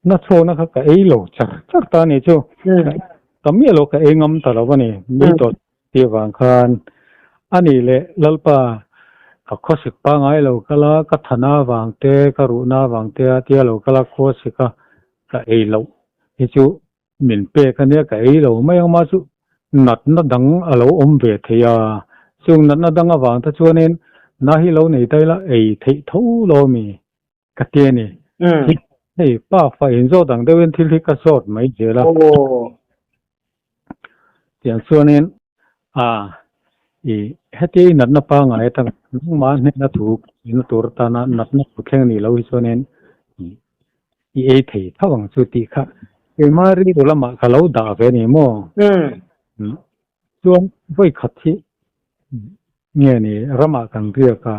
na chhawna kha ka ei lo char char ta a nih chu. Ka miah lo ka ei ngam ta lo a ni. Mi tawh tih avang khan a nih leh Lalpa ka khawsik pangngai lo kal a, ka thana avang te, ka ruhna avang te a tia lo kal a khawsik a ka ei loh hi chu min pek a nia ka ei lo mai ang mah chu natna dang a lo awm ve thei a, chung natna dang avang te chuanin na hi lo nei ta ila ei theih tho lo a mi ka ti a ni. Hei pa fa inzawt ang deuhin thil hi ka zawt mai zel a. Tiang chuanin a i heti natna pangngai atang nangmah hnena thu ina tur atana natna thu thleng a nih loh hi chuanin i ei thei tho ang chu tih kha keimah rilru lamah ka lo dah ve a ni maw? Chuan vawi khat hi nge ni ramah kan riak a,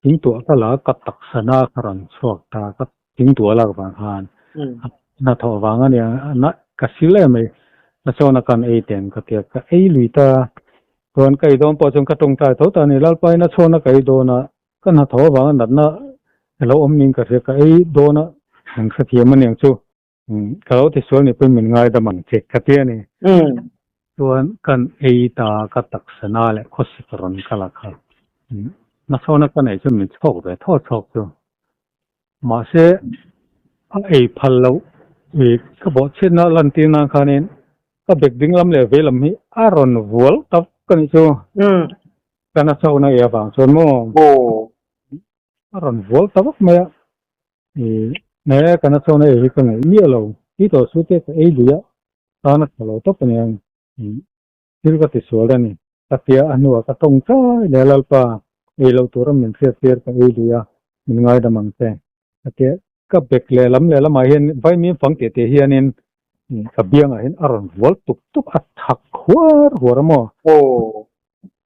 thingtuah ka la ka taksa na ka rawn chhuak ta ka thingtuah lak vang khan hnathawh vang a nia na ka sil em mai na sawn a kan ei teng ka tia ka ei lui ta chuan ka ei dawn pawh chuan ka tawngtai tho ta a ni Lalpa in a chhawn a ka ei dawn a ka hnathawh avanga natna lo awm niin ka hria ka ei dawn a an hrethiam a niang chu. Ka lo tisual ni pawhin min ngaidam ang che ka ti a ni. Chuan kan ei ta ka taksa na leh khawsik rawn ka la kha. Hnathawhna ka neih chu min chhawk ve thaw chhawk chu. Mahse a ei phal loh i ka bawhchhiatna lantir nan khanin ka bek ding lam leh vei lam hi a rawn vual tak ka nih chu. Ka hnathawhna ei avang chuan maw. A rawn vual ta vak mai a. Ih he ka nachawna ei hi ka ngaih miah lo. Ti tawh su te ka ei lui a, tan a tha lo tawp a nia. Ih thil ka ti sual a ni. Ka tia a hnuah ka tawng tlai leh a Lalpa ei loh tura min hriat tir ka ei lui a, min ngaidam ang che. Ka tia ka bek lehlam lehlamah hian vaimim fang tih tih hianin ka biangah hian a rawn vual tup tup a, thak huar huar a maw? Aw.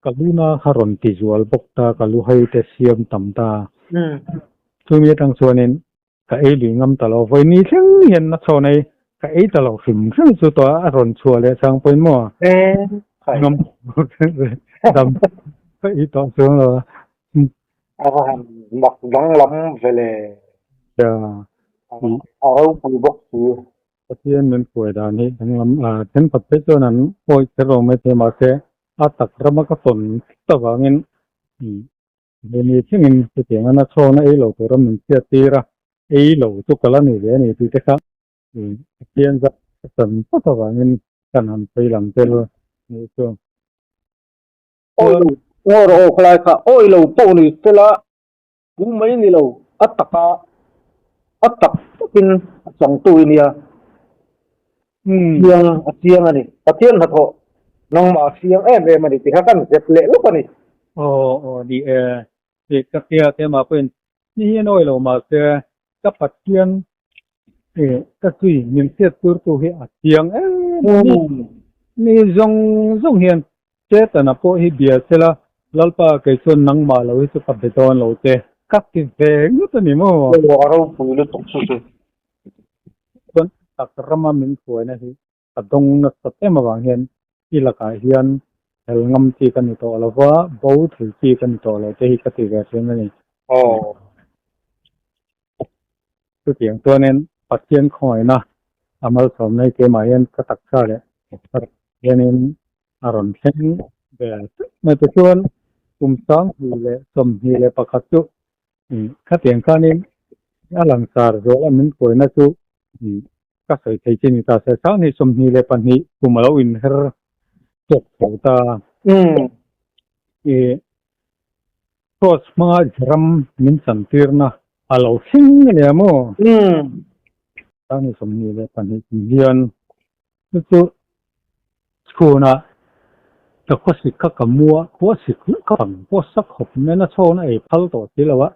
Ka luna kha rawn ti zual bawk ta, ka lu hei te siam tam ta. Chumi atang chuanin ka ei lui ngam ta lo, vawi ni thleng hian na chhawn ei ka ei ta lo hrim hrim chu tawh a rawn chhuah leh chang pawhin maw ngam dam ka ei tawh chuang lo a. A va han mak danglam ve le. A ropui bawk si. Pathian min hruai dan hi danglam a thenkhat phei chuan an awih kher lo mai thei mahse a tak rama ka tawn thut avangin veni thlengin chutiang a nachhawna ei lo tura min chhiat tir a, ei lo chu ka la ni ve a ni tih te kha Pathian zat ka chan phawt avangin kan han sawi lang tel nih chu. Awi lo ngaw rawh aw khawlai kha awi lo pawh ni sela Pu mai ni lo, a taka a tak takin a changtu i nia. Chiang a chiang a ni. Pathian hnathawh nangmah a chiang em em a ni tih kha kan zep leh lawk a ni. Aw aw ni e, tih ka hria keimah pawhin ni hi an awi lo mahse ka Pathian ka zui min hriat turtu hi a chiang em a ni. Mi zawng zawng hian Setana pawh hi bia sela, Lalpa kei chuan nangmah lo hi chu ka be dawn lo che. Ka ti ve ngawt a ni maw? Aw, a ropui lutuk chu chu. Chuan tak rama min hruaina hi ka dawng nasat em avang hian i lakah hian hel ngam chi ka ni tawh lo va, bo thei chi ka ni tawh lo te hi ka ti ve thin a ni. Aw. Chutiang chuanin Pathian khawngaihna a malsawmna hi keimah hian ka taksa leh hianin a rawn thleng ve tlat mai. Tichuan kum 2021 chu khatiang khanin a langsar zuala min hruaina chu ka sawi thei chi ni ta se. 2022 kum a lo inher chawk chho ta. Cross hmanga ram min chantirna a lo thleng a nia maw? 2022 kum hian chu chu chhunah ka khawsik kha ka mu a, khawsik ka pang pawh sak khawp mai a, na chhawkna ei phal tawh si lo a.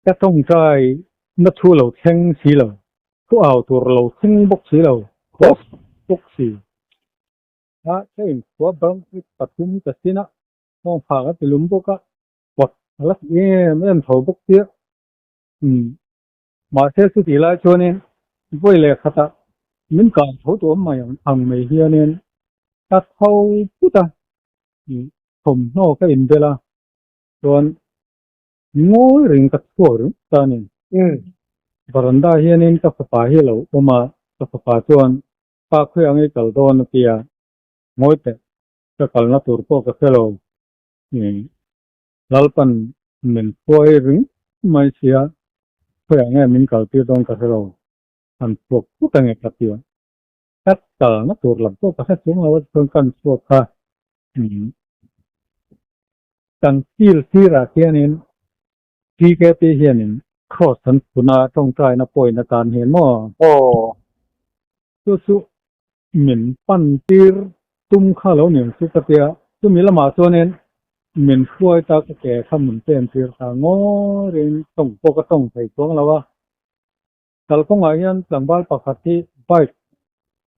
Ka tawngtai na thu lo thleng si lo, thu au tur lo thleng bawk si lo, khawsik bawk si. A ka inkhua bang pathum ka sin a. Hawng phak a ti lum bawk a, pawt a la ti em em tho bawk sia. Umm mahse chutih lai chuanin vawi leh khatah min kai tho tawh mai ang mai hianin ka tho put a, thawmhnaw ka inbel a, chuan ngawi reng ka chhuak ringawt ta a ni. Varanda hianin ka fapa hi a lo awm a, ka fapa chuan pa khawi ang i kal dawn a ti a, ngawi teh ka kalna tur pawh ka hre lo, Lalpan min hruai ring mai sia, khawiah nge min kaltir dawn ka hre lo, han chhuak phut ange ka ti a, ka kalna tur lam pawh ka hre chung lo a chuan kan chhuak kha kan field sirah khianin TKP hianin cross an phun a, tawngtaina point atan hian maw? Aw. Chu chu min pan tir tum kha lo ni ang chu ka tia, chumi lamah chuanin min hruai ta ka ke kha min pen tir ta ngawrin tawng pawh ka tawng thei chuang lo a. Kalkawngah hian tlangval pakhat hi bike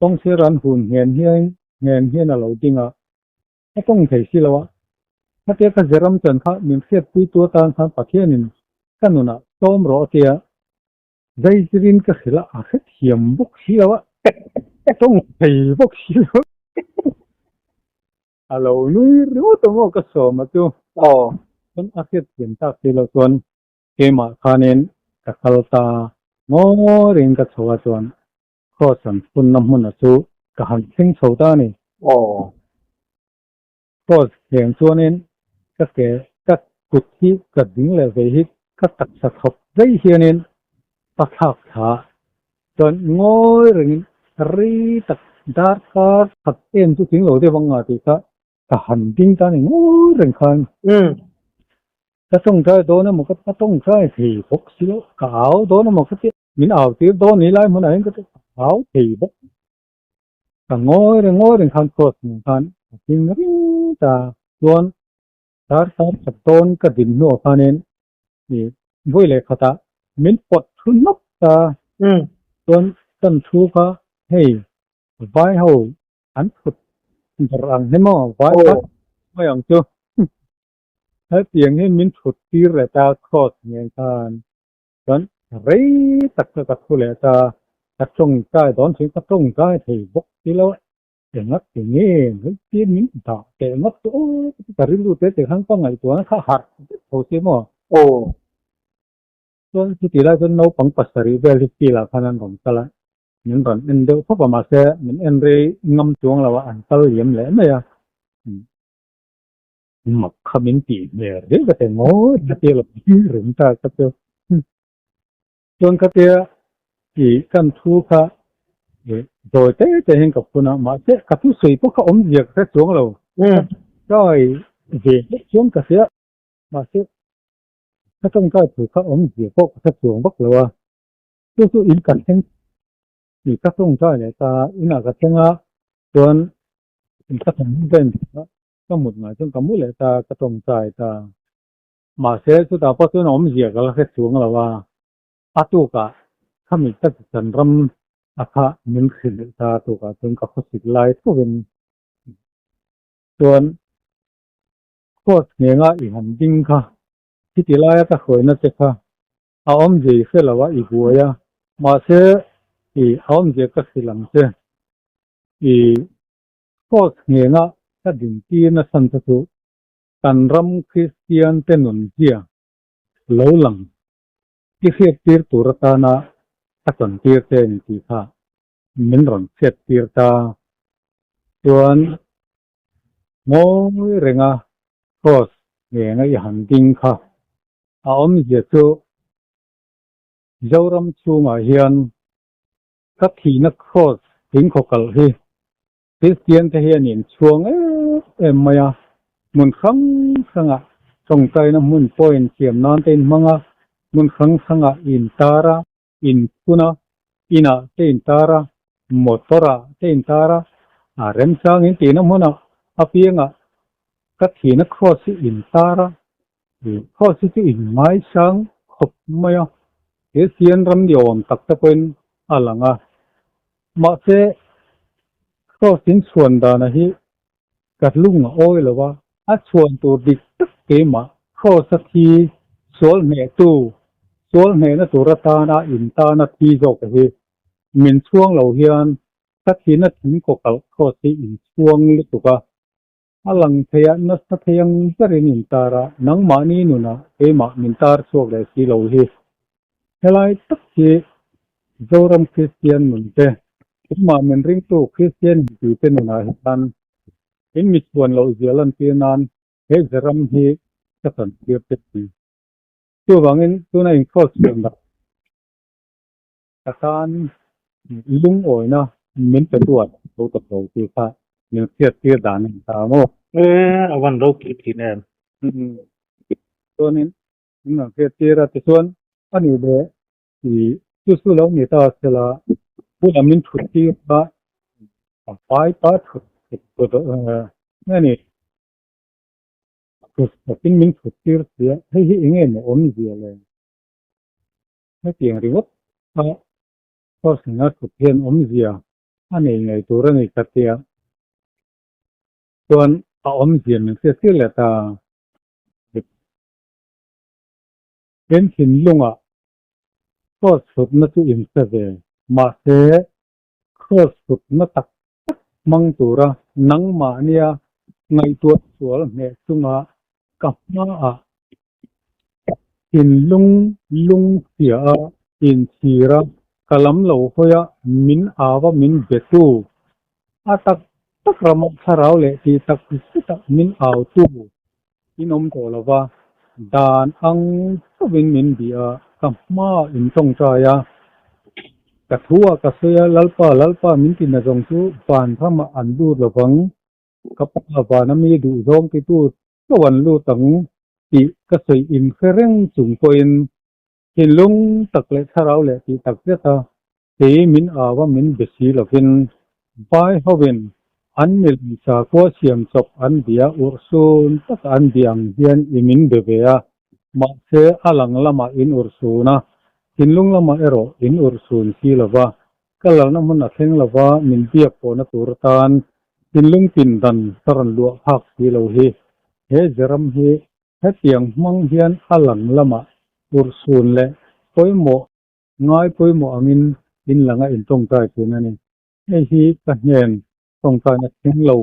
kawngsir an hun nghen hian nghen hian a lo ding a, a tawng thei si lo a. Khatia ka Zeram chan kha min hriatpui tu atan khan Pathianin ka nunah tlawm rawh a tia, Zaizirin ka hrilh a, a hrethiam bawk si lo a, tawng thei bawk si lo a. A lo nui ringawt a maw ka sawm a chu. Aw. Chuan a hriatthiam tak si lo chuan keimah khanin ka kal ta ngawrin ka chho a chuan Cross an phunna hmuna chu ka han thleng chho ta a ni. Aw. Cross heng chuanin ka ke ka kut hi ka ding leh vei hi ka taksa thawp daih hianin ka thlak thla a, chuan ngawi rengin rei tak darkar khat em chu tling lo deuh ang a tih kha ka han ding ta a ni ngawi reng khan. Ka tawngtai dawn emaw ka tawngtai thei bawk si lo, ka au dawn emaw ka ti, min au tir dawn ni lai hmunah hian ka au thei bawk. Ka ngawi reng ngawi reng khan cross nen khan ka ding ring ta chuan dar sar khat dawn ka din hnuah khanin ih vawi leh khatah min pawt thu nawk ta chuan kan thu kha hei vai ho an phut ber ang hi maw vai kha mai ang chu hetiang hian min thut tir leh ta cross nen khan. Chuan rei tak kha ka thu leh ta, ka tawngtai dawn thin, ka tawngtai thei bawk si lo a, engah ti nge hetiang min dah teh ngawt chu aw ka rilru te te khan ka ngaihtuahna kha harh vek tho si maw? Aw. Chuan chuti lai chuan naupang pasarih vel hi field ah khan an rawn kal a, min rawn en deuh khawp a mahse min en rei ngam chuang lo a, an kal liam leh mai a. Mak kha min tih hmel hle ka ti ngawt a tia lo reng ta ka chu. Chuan ka tia ih kan thu kha ih zawi te te hian ka phun a mahse ka thu sawi pawh kha awmzia ka hre chuang lo. Kai ve hlek chuan ka hria mahse ka tawngtai thu kha awmzia pawh ka hre chuang vak lo a. Chu chu in kan thleng ih ka tawngtai leh ta inah ka thleng a chuan in ka thleng ka in Ka mut ngai chuan ka mu leh ta, ka tawngtai ta. Mahse, chutah pawh chuan awmzia ka la hre chuang lo a, a tukah khami ka chan ram a kha min hrilh ta, a tukah chuan ka khawsik lai thovin chuan cross nghenga i han ding kha, khiti laia ka hruaina che kha a awmzia i hre lo a, i buai a, mahse i a awmzia ka hrilh ang che, i Cross nghenga ka dintir nasa te chu kan ram Kristian te nun zia lo lang i hriattir tur atana ka tawntir che ni tih kha min rawn hriattir ta. Chuan ngawi renga Cross nghenga i han ding kha a awmzia chu Zoram chhungah hian Ka thihna cross thingkhaw kalh hi Kristian te hian in chhuang em em mai a, hmun hrang hrangah tawngtaina hmun pawhin siam nan te in hmang a, hmun hrang hrangah in tar a, in phun a, inah te in tar a, motor ah te in tar a, a remchang in tihna hmunah apiangah ka thihna cross hi in tar a, Cross hi chu in ngaisang khawp mai a, he sian ram ni awm tak te pawhin a lang a. Mahse, cross in chhuan dana hi ka lung a awi lo a, a chhuan tur dik tak keimah cross a thi sual hnehtu, sual hnehna tur atana in tana thi zawk hi min chhuang lo hian ka thihna thing kawkalh cross hi in chhuang lutuk a. A lang thei a, nasa thei ang berin in tar a, nangmahni nunah keimah min tar chhuak leh si lo hi. Helai tak hi Zoram Kristian nun te, keimah min ringtu Kristian mipui te nunah hian in mi chhuan loh zia lantir nan he Zeram hi ka chantir te a ni. Chuvangin tuna inkhawlh chhuan dah ka tan lungawina min pe duat lo ta lo tih kha min hriattir dan a ni ta maw? E, a van ropui thin em. Chuanin min rawn hriattir a, tichuan a nih leh i chu chu lo ni ta sela bulah min thut tir a, a vai ta thut a ni. Thut takin min thut tir sia, hei hi eng nge maw awmzia le? Hetiang ringawt a Crossing-a thut hian awmzia a nei ngei tur a ni ka tia. Chuan a awmzia min hriat tir leh ta. In thinlungah Cross thutna chu in hre ve, mahse Cross thutna tak tak hmang tura nangmahnia ngaihtuah sual hneh chunga ka hmaah thinlung lung chhia a inchhir a, ka lam lo hawi a, min au a min be tu, a tak tak ramah thlarau leh tih tak zetah min au tu in awm tawh lo va, dan ang chauhin min bih a, ka hmaah in tawngtai a, ka thu ah ka sawi a, Lalpa, Lalpa min ti na zawng chu van ramah an lut lo vang, ka pa vana mi duh zawng titu chauh an lut ang tih ka sawi in hre reng chung pawhin thinlung tak leh thlarau leh tih tak zet a kei min au a min be si lovin vai hovin an milem sakhua siam chawp an bia urhsun taka an bia ang hian i min be ve a, mahse a lang lamah in urhsun a, thinlung lamah erawh in urhsun si lova, ka lalna hmun a thleng lova min biak pawhna tur atan thinlung pindan ka rawn luah phak si lo hi. He Zeram hi hetiang hmang hian a lang lamah urhsun leh pawimawh ngai pawimawh angin in langa intawngtai thin a ni. Hei hi ka hnen tawngtaina thleng lo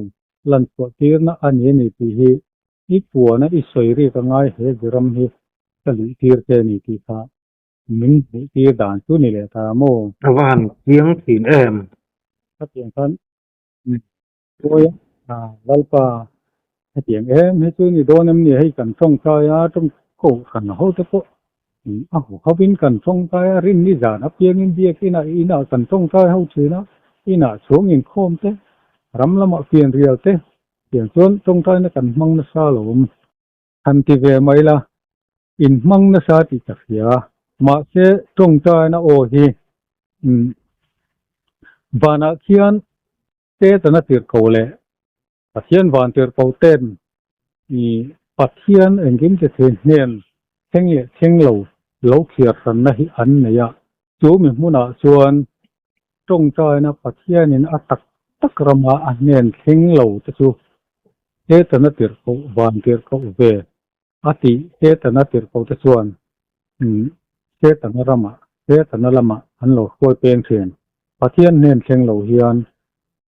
lan chhuah tirna a ni a ni tih hi i puana i sawi rik a ngai he Zeram hi ka luih tir che a ni tih kha min hmuh tir dan chu ni leh ta maw? A va han chiang thin em? Hetiang khan Pawi a, Lalpa hetiang em hi chu ni dawn em ni? Hei kan tawngtai a, tawng kohhran ho te pawh a hu hovin kan tawngtai a, rin ni zan apiangin biakin ah inah kan tawngtai ho thin a, inah chhung inkhawm te, ram lamah fianrial te tiang chuan tawngtaina kan hmang nasa lo awm. Han ti ve mai la, in hmang nasa tih ka hria, mahse tawngtaina aw hi vanah khian Setana tirhkoh leh Pathian van tirhkoh ten i Pathian engkim ti thei hnen thleng leh thleng lo lo thliar hranna hi an nei a, chu mi hmunah chuan tawngtaina Pathianin a tak tak rama a hnen thleng lo te chu Setana tirhkoh van tirhkoh ve a tih Setana tirhkoh te chuan Setana ramah, Setana lamah an lo hruai peng thin. Pathian hnen thleng lo hian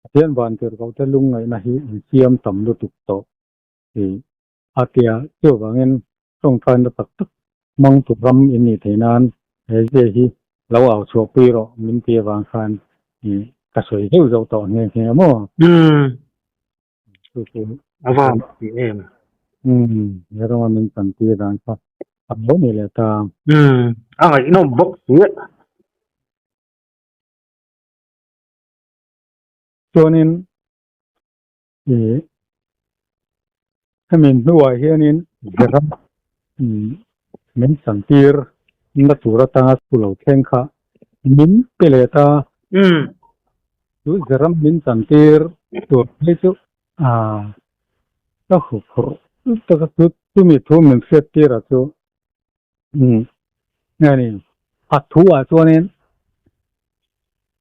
Pathian van tirhkoh te lungngaihna hi in siam tam lutuk tawh tih a tia. Chuvangin tawngtaina tak tak hmang tur ram in nih theih nan he zia hi lo au chhuahpui rawh min ti avang khan ka sawi zeuh zeuh tawh nghe nghe a maw? Chu chu a van ti em. He rama min chan tir dan kha a lo ni leh ta. A ngaihnawm bawk si. Chuanin i hemi hnuah hianin Zeram min chan tir na tur atanga thu lo thleng kha min pe leh ta. Chu Zeram min chan tir tur phei chu ka huphurh taka chu chumi thu min hriat tirah chu nge ni a thu ah chuanin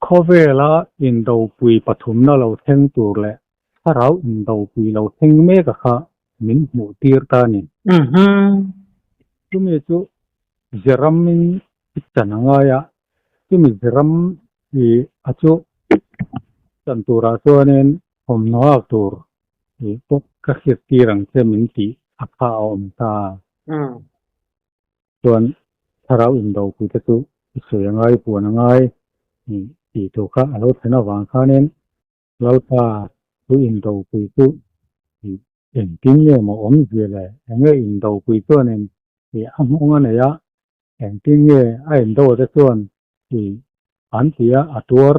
khawvela indopui pathumna lo thleng tur leh thlarau indopui lo thleng mek a kha min hmuh tir ta a ni. Chumi chu Zeramin i chan a ngai a, chumi Zeram i a chu chan turah chuanin thawmhnaw hak tur pawh ka hriat tir ang che min tih a kha a awm ta. Chuan thlarau indopui te chu i sawi a ngai, puan a ngai tih tur kha a lo thlen avang khanin Lalpa chu indopui chu engtin nge maw awmzia le? Enge indopui chuanin a nghawng a nei a, engtin nge a indo te chuan an ti a, a tuar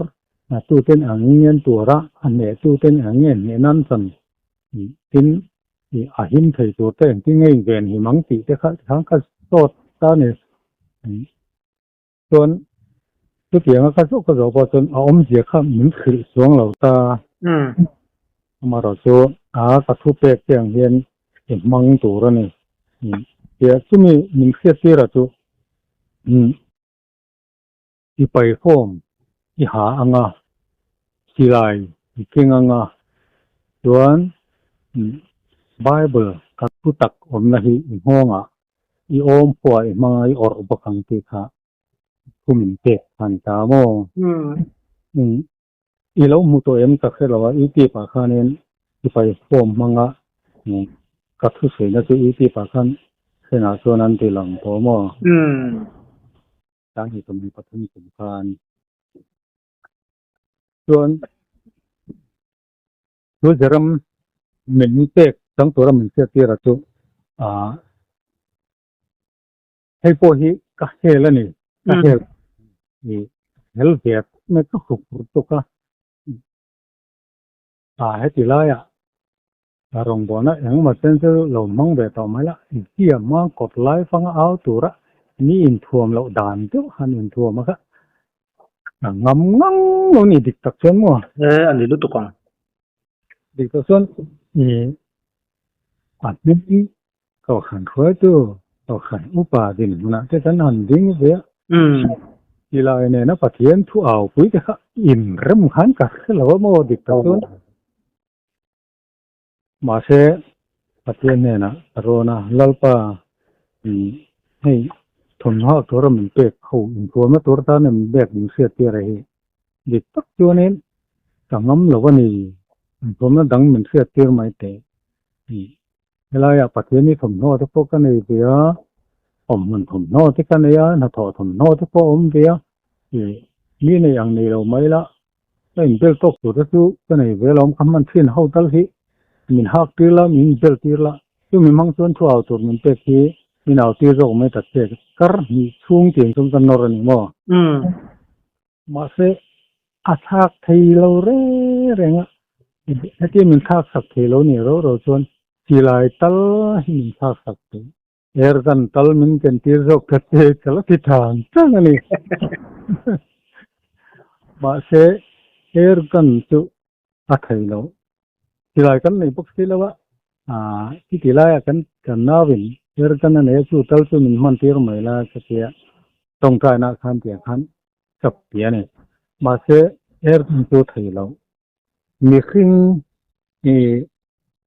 tuten ang nge an tuar a, a hneh tuten ang nge hneh nan chan tin a him thei tur te engtin nge inven him ang tih te kha tikhan ka zawt ta a ni. Chuan chutianga ka zawh ka zawh pawh chuan a awmzia kha min hrilh chuang lo ta. Amaherawhchu a ka thu pek te ang hian i hmang tur a ni. Tia chumi min hriat tirah chu i paihawm i ha ang a, silai i keng ang a, chuan Bible ka thu tak awmna hi i nghawngah i awm pawh i hmang a, i awrh bawk ang tih kha thu min pek kha a ni ta maw? I lo hmu tawh em ka hre lo a, YouTube ah khanin i paihawm hmang a, ka thusawina chu YouTube ah khan thlengah chuan an ti lang tawh maw? Tang hi kum 23 kum khan chuan chu Jeram min pek chang tura min hriat tir a chu ah hei pawh hi ka hel a ni ka hel i hel ve mai ka hruk hruk tuk a ah heti laiah a rawngbawlna engemaw chen chu lo hmang ve tawh mai la, infiam a kawt lai fanga au tura mi inthuam loh dan deuh han inthuam a kha a ngam ngang lo ni dik tak chuan maw? E, a ni lutuk ang. Dik tak chuan i a hming kohhran hruaitu, kohhran upa dinhmunah te kan han ding ve a, silai nena Pathian thu aupui te kha inrem khan ka hre lo a maw dik tak chuan. Mahse, Pathian hnenah ka rawn a, Lalpa, hei thawmhnaw tura min pek ho inthuamna tur tan min pek min hriat tir a hi. Dik tak chuanin ka ngam lo a ni, inthuamna dang min hriat tir mai teh. Helaiah Pathian hi thawmhnaw te pawh ka nei ve a, awmhmun thawmhnaw te ka nei a, hnathawh thawmhnaw te pawh a awm ve a, mi nei ang nei lo mai la, Ka inbel tawk tur te chu ka nei ve lo, ka hman thin ho tal hi min hak tir la, min inbel tir la, chumi hmang chuan thu au tur min pek hi min au tir zawk mai ta che, kar hnih chhung tiang chuan ka nawr a ni maw? Mahse, a thlak thei lo reng reng a, hetia min thlak sak thei lo nih rau rau chuan silai tal hi min thlak sak thei. Air gun tal min ken tir zawk ta che ka la ti than than a ni. Mahse air gun chu a thei lo. Silai kan nei bawk si lo a, ah chiti laiah kan kan nauin air gun a nei a chu tal chu min hman tir mai la ka tia tawngtaina khan tiang khan chap ti a ni. Mahse air gun chu a thei lo. Mihring i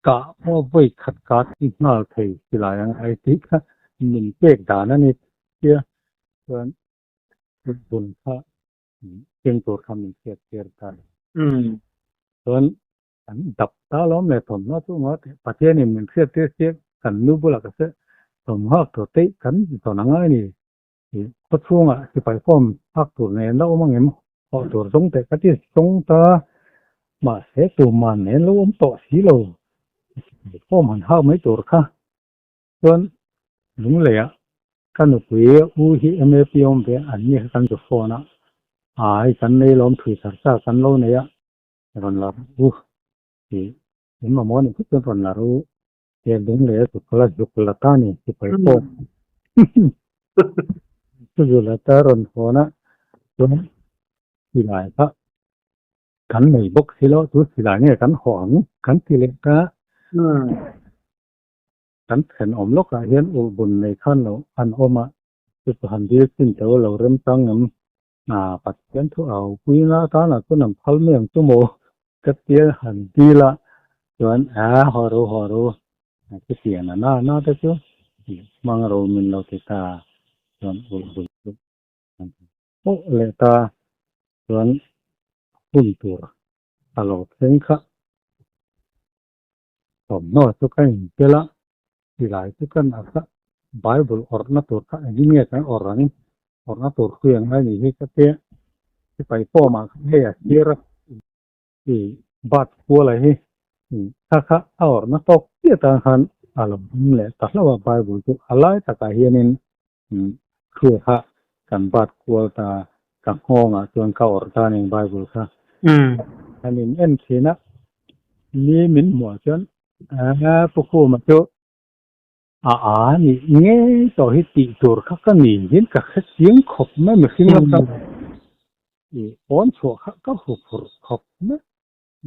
kah pawh vawi khat kah i nghal thei silai ang ai tih kha min pek dan a ni tia chuan bun kha keng tur kha min hriat tir ta a ni. Chuan kan dap ta lawm leh thawmhnaw chu ngaw teh Pathianin min hriat tir sia kan nu bulah ka se thawmhnaw tur te kan zawn a ngai a ni. Khaw chhungah sipai form hak tur nen la awm angem? Hawh tur zawng teh ka ti zawng ta, mahse tuman nen lo awm tawh si lo, sipai form han hak mai tur kha chuan lungleiah ka nupui u hi MAP awm ve an ni kha kan zu phone a, ai kan nei lawm thui char char kan lo nei a, rawn la ru tih in mamawh a nih phawt chuan rawn la ru. He lunglei a zuk la zuk la ta ni sipai pawh chu zuk la ta rawn hawn a chuan silai kha kan nei bawk si lo chu silai nge kan haw ang kan ti leh ta kan thenawm lawkah hian ulhbun nei khan lo an awm a chu chu han dil chin teuh lo remchang em Pathian thu au puina atana chuan an phal mai ang chu maw ka tia han dil a chuan a haw ru haw ru chutiang a na na te chu hmang ro min lo ti ta chuan ulh bul chu an pawh leh ta chuan hun tur a lo thleng kha thawmhnaw chu ka intel a silai chu ka nak a Bible awrhna tur kha engin nge kan awrh ang. Awrhna tur hrui ang ngai nih hi ka tia. Sipai form ah khan hei a sir a i bat kual a hi kha kha a awrhna tawk chiah tan khan a lo awm leh ta hlauh a Bible chu a lai takah hianin hrui kha kan bat kual ta ka nghawngah chuan ka awrh ta a ni Bible kha. Kan in en thin a ni min hmuh ah chuan Pu Khuma chu A a nih ngei tawh hi tih tur kha ka ni hian ka hre chiang khawp mai mihring atang i pawn chhuah kha ka hu phurh khawp mai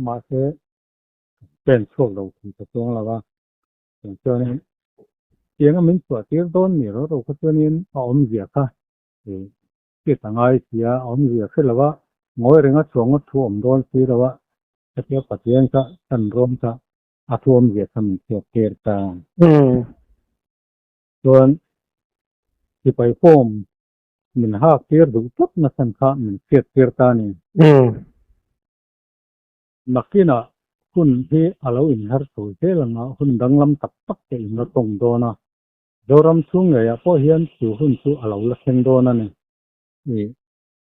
mahse ka pen chhuak lo thei ta chuang lo a chuan chuanin tianga min chhuah tir dawn ni ro ro kha chuanin a awmzia kha i hriat a ngai si a a awmzia hre lo a ngawi renga chhuah ngawt thu awm dawn si lo a hetia Pathian kha chan rawm kha a thuam zia kha min chhiat tir ta. Chuan sipai form min hak tir duh tlat na chhan kha min chhiat tir ta a ni. Nakinah hun hi a lo inher chho zel ang a, hun danglam tak tak te in la tawng dawn a. Zoram chhung ngeiah pawh hian chu hun chu a lo la thleng dawn a ni.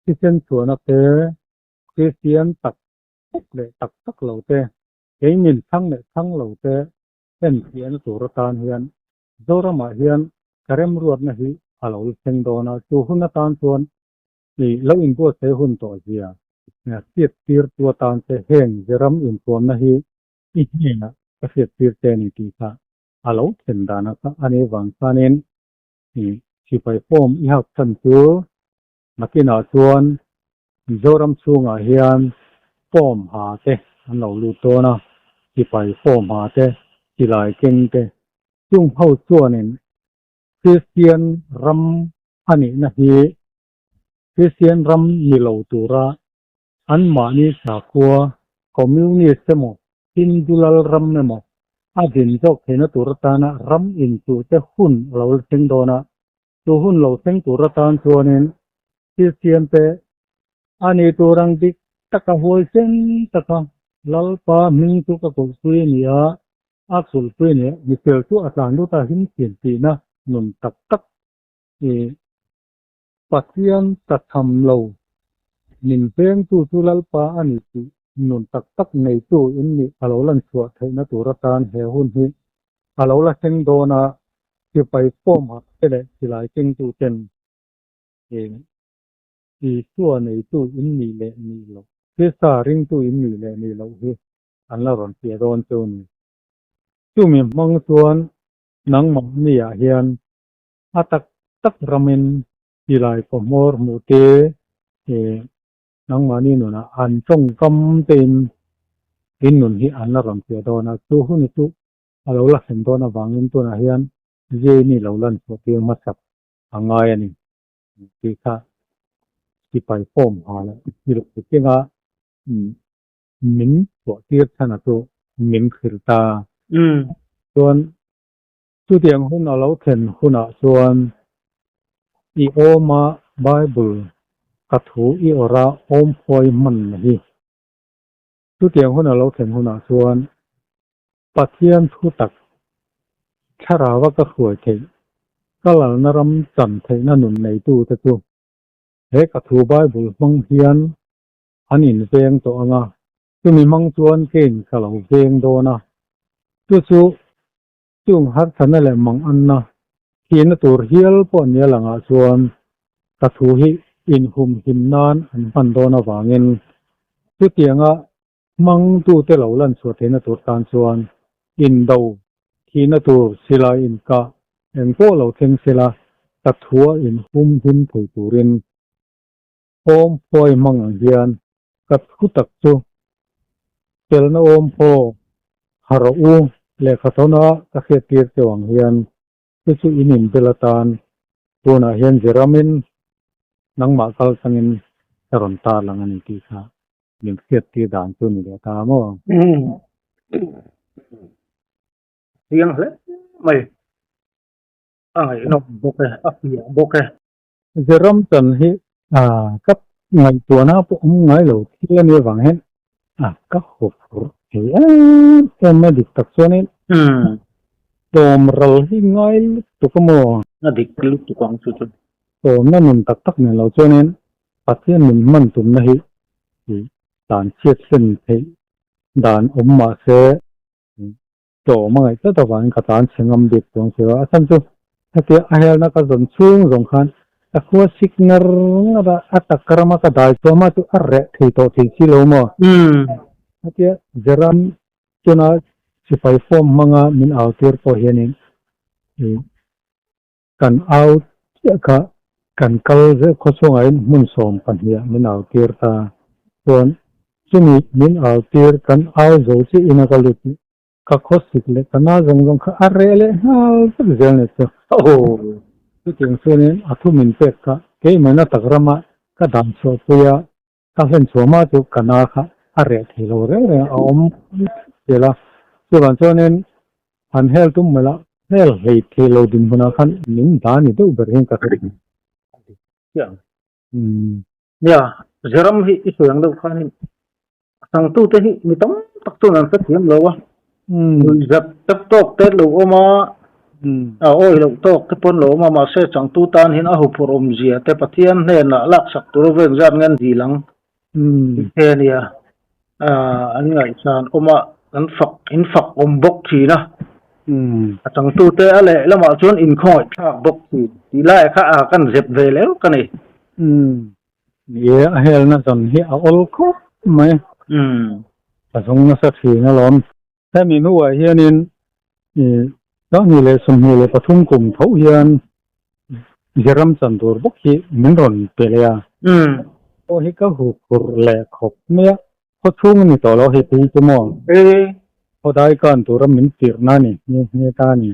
Thisen chhuahna te, Kristian tak tak leh tak tak lo te, Kei min chhang leh chhang lo te en fiahna tur atan hian Zoramah hian ka remruatna hi a lo thleng dawn a, chu hun atan chuan i lo inbuatsaih hun tawh zia hriat tir tu atan che heng Zeram intuamna hi i hnenah ka hriat tir che a ni tih kha a lo thlen dan a kha a nih vang khanin i sipai form i hak chhan chu Nakinah chuan Mizoram chhungah hian form ha te an lo lut dawn a, sipai form ha te, silai keng te, chung ho chuanin Kristian ram a nihna hi Kristian ram ni lo tura anmahni sakhua Communist emaw Hindu lal ram emaw a din zawk theihna tur atana ram inchuhte hun a lo la thleng dawn a, Chu hun lo thleng tur atan chuanin Kristian te a ni tur ang dik taka huaisen taka Lalpa hming chu ka kulhpui a ni a, a kulhpui a ni a, mifel chu a tlan lut a him thin tihna nun tak tak i Pathian ta tham lo min vengtu chu Lalpa a ni tih nun tak tak neitu in nih a lo lan chhuah theihna tur atan he hun hi a lo la thleng dawn a, sipai form ah te leh silai kengtu ten Isua neitu in nih leh nih loh, Krista ringtu in nih leh nih loh hi an la rawn piah dawn chu a ni. Chumi hmang chuan nangmahni ah hian a tak tak ramin silai pawhmawr hmuh te nangmahni nunah an tawngkam tein in nun hi an la rawn piah dawn a, chu hun hi chu a lo la thlen dawn avangin tunah hian Jane-i lo lan chhuah tir hmasak a ngai a ni tih kha sipai form ha leh thil kenga min chhuah tir chhan a chu min hrilh ta. Chuan chutiang hun a lo thlen hunah chuan i awma Bible ka thu i awrh a awm phuai hman hi. Chutiang hun a lo thlen hunah chuan Pathian thu tak thlarau a ka hruai theih, ka lalna ram chan theihna nun neitute chu he ka thu Bible hmang hian an inveng tawh ang a, chumi hmang chuan kein ka lo veng dawn a, chu chu chung harthana leh manganna thihna tur hial pawh nia langah chuan ka thu hi inhumhim nan an hman dawn avangin chutianga hmangtute lo lan chhuah theihna tur tan chuan indo thihna tur silai inkah eng pawh lo thleng sela ka thua inhumhim thei turin awm phuai hmang ang hian ka thu tak chu telna awm phaw ha rawh u lehkha thawna ka hriat tir teuh ang hian chu chu in inbel atan tunah hian Ziramin nangmah kal tangin ka rawn tarlang a ni tih kha min hriat tir dan chu ni leh ta maw? Chiang hle mai. A ngaihnawm bawk e, a fiah bawk e. Ziram chan hi ka ngaihtuahna pawh awm ngai lo thil a nih avang hian ka haw phur thei em em a dik tak chuanin tlawm ral hi ngai lutuk a maw? A dik lutuk ang chu chu. Tlawmna nun tak tak nen lo chuanin Pathian min hman tumna hi dan chhiat hlen theih dan awm mah se tlawm a ngaih tlat avangin ka tlan chhe ngam bik chuang si lo. A chhan chu hetia a helna ka zawn chhung zawng khan ka khua sik ngar ngar a, a tak rama ka dai chuam a chu a reh thei tawh thei si lo maw? Hetia Jeram chuna sipai form hmanga min au tir pawh hianin Kan au chiah kha kan kal zel khaw chhungah in hmun 12 ah min au tir ta. Chuan chumi min au tir kan au zo chiah in a ka lut ni. Ka khawsik leh ka na zawng zawng kha a reh leh nghal vek zel ni chu. Chutiang chuanin a thu min pek kha keimahna tak rama ka dan chhuahpui a, Ka hlen chhuah hma chu ka na kha a reh thei lo reng reng a awm zel a, chuvang chuanin han hel tum mai la, hel hlei thei lo dinhmunah khan min dah ni deuh ber hian ka hre thei. Chiang. Nia, Zeram hi i sawi ang deuh khanin a changtute hi mi tam tak chuan an hrethiam lo a, nuihzat tep tawk te lo awm a, A awi loh tawk te pawn lo awm a, mahse changtu tan hian a huphurh awmzia te Pathian hnenah laksak tur a veng zat nge an dil ang tih te a nia. An ngaihsan awm a, an fak in fak awm bawk thin a. A changtu te a leh lamah chuan inkhawngaih thlak bawk thin tih laiah kha a kan zep ve leu ka ni. Ni e, a helna zawn hi a awl khawp mai. A zawng nasa thin alawm. Hemi hnuah hianin 2023 kum tho hian Ziram chan tur bawk hi min rawn pe leh a. Pawh hi ka hu phurh leh khawp mai a, khaw chhung a ni tawh lo hei phei chu maw? Khaw dai kan tura min tirhna a ni nghe nghe ta a ni.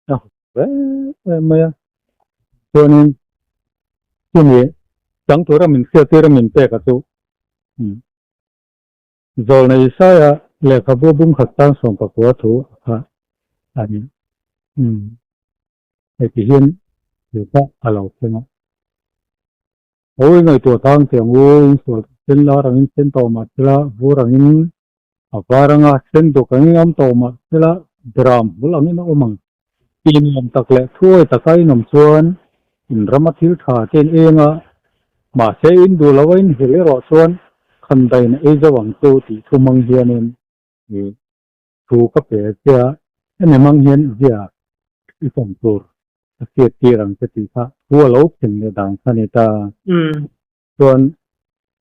Ka hu phurh em em mai a, chuanin chumi chang tura min hriattir a min pek a chu. Zawlna Isaia lehkhabu bungkhat tang 19 thu a kha a ni. Umm, heti hian thil kha a lo thleng a. Ho i ngaihtuah tang tiang u, in sual sen lar angin sen tawh mah sela, vur angin a var anga, sen duk angin awm tawh mah sela, dram hmul angin a awm ang. Ti nuam tak leh thuawi taka in awm chuan in rama thil tha te in eng a, mahse in duh lo a in hil erawh chuan khandain a ei zo ang chu tih thu hmang hianin i thu ka pe a che a, hemi hmang hian zia i chawm tur ka hriat tir ang che tih kha thu a lo thlen leh dan kha a ni ta. Chuan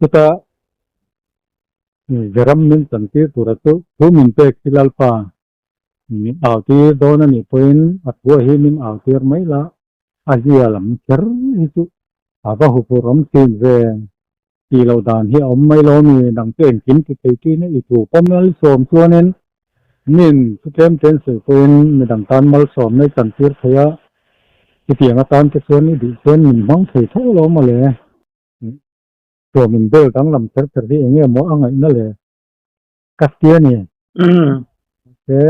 chuta Zeram min chantir tura chu thu min pek hi Lalpa Min au tir dawn a nih pawhin a thuah hi min au tir mai la, a zia lam kher hi chu a va huphurh awm thin ve. Tih loh dan hi a awm mai lo mi, dang chu engkim ti thei tuin i thu pawm malsawm chuanin min thu tlem tlem sawi pawhin midang tan malsawmna i chan tir thei a, chutiang atan te chuan i duh chuan min hmang thei tho lo mawle. Thuam inbel danglam kher kher hi eng nge maw a ngaihna le? Ka ti a ni. Mahse,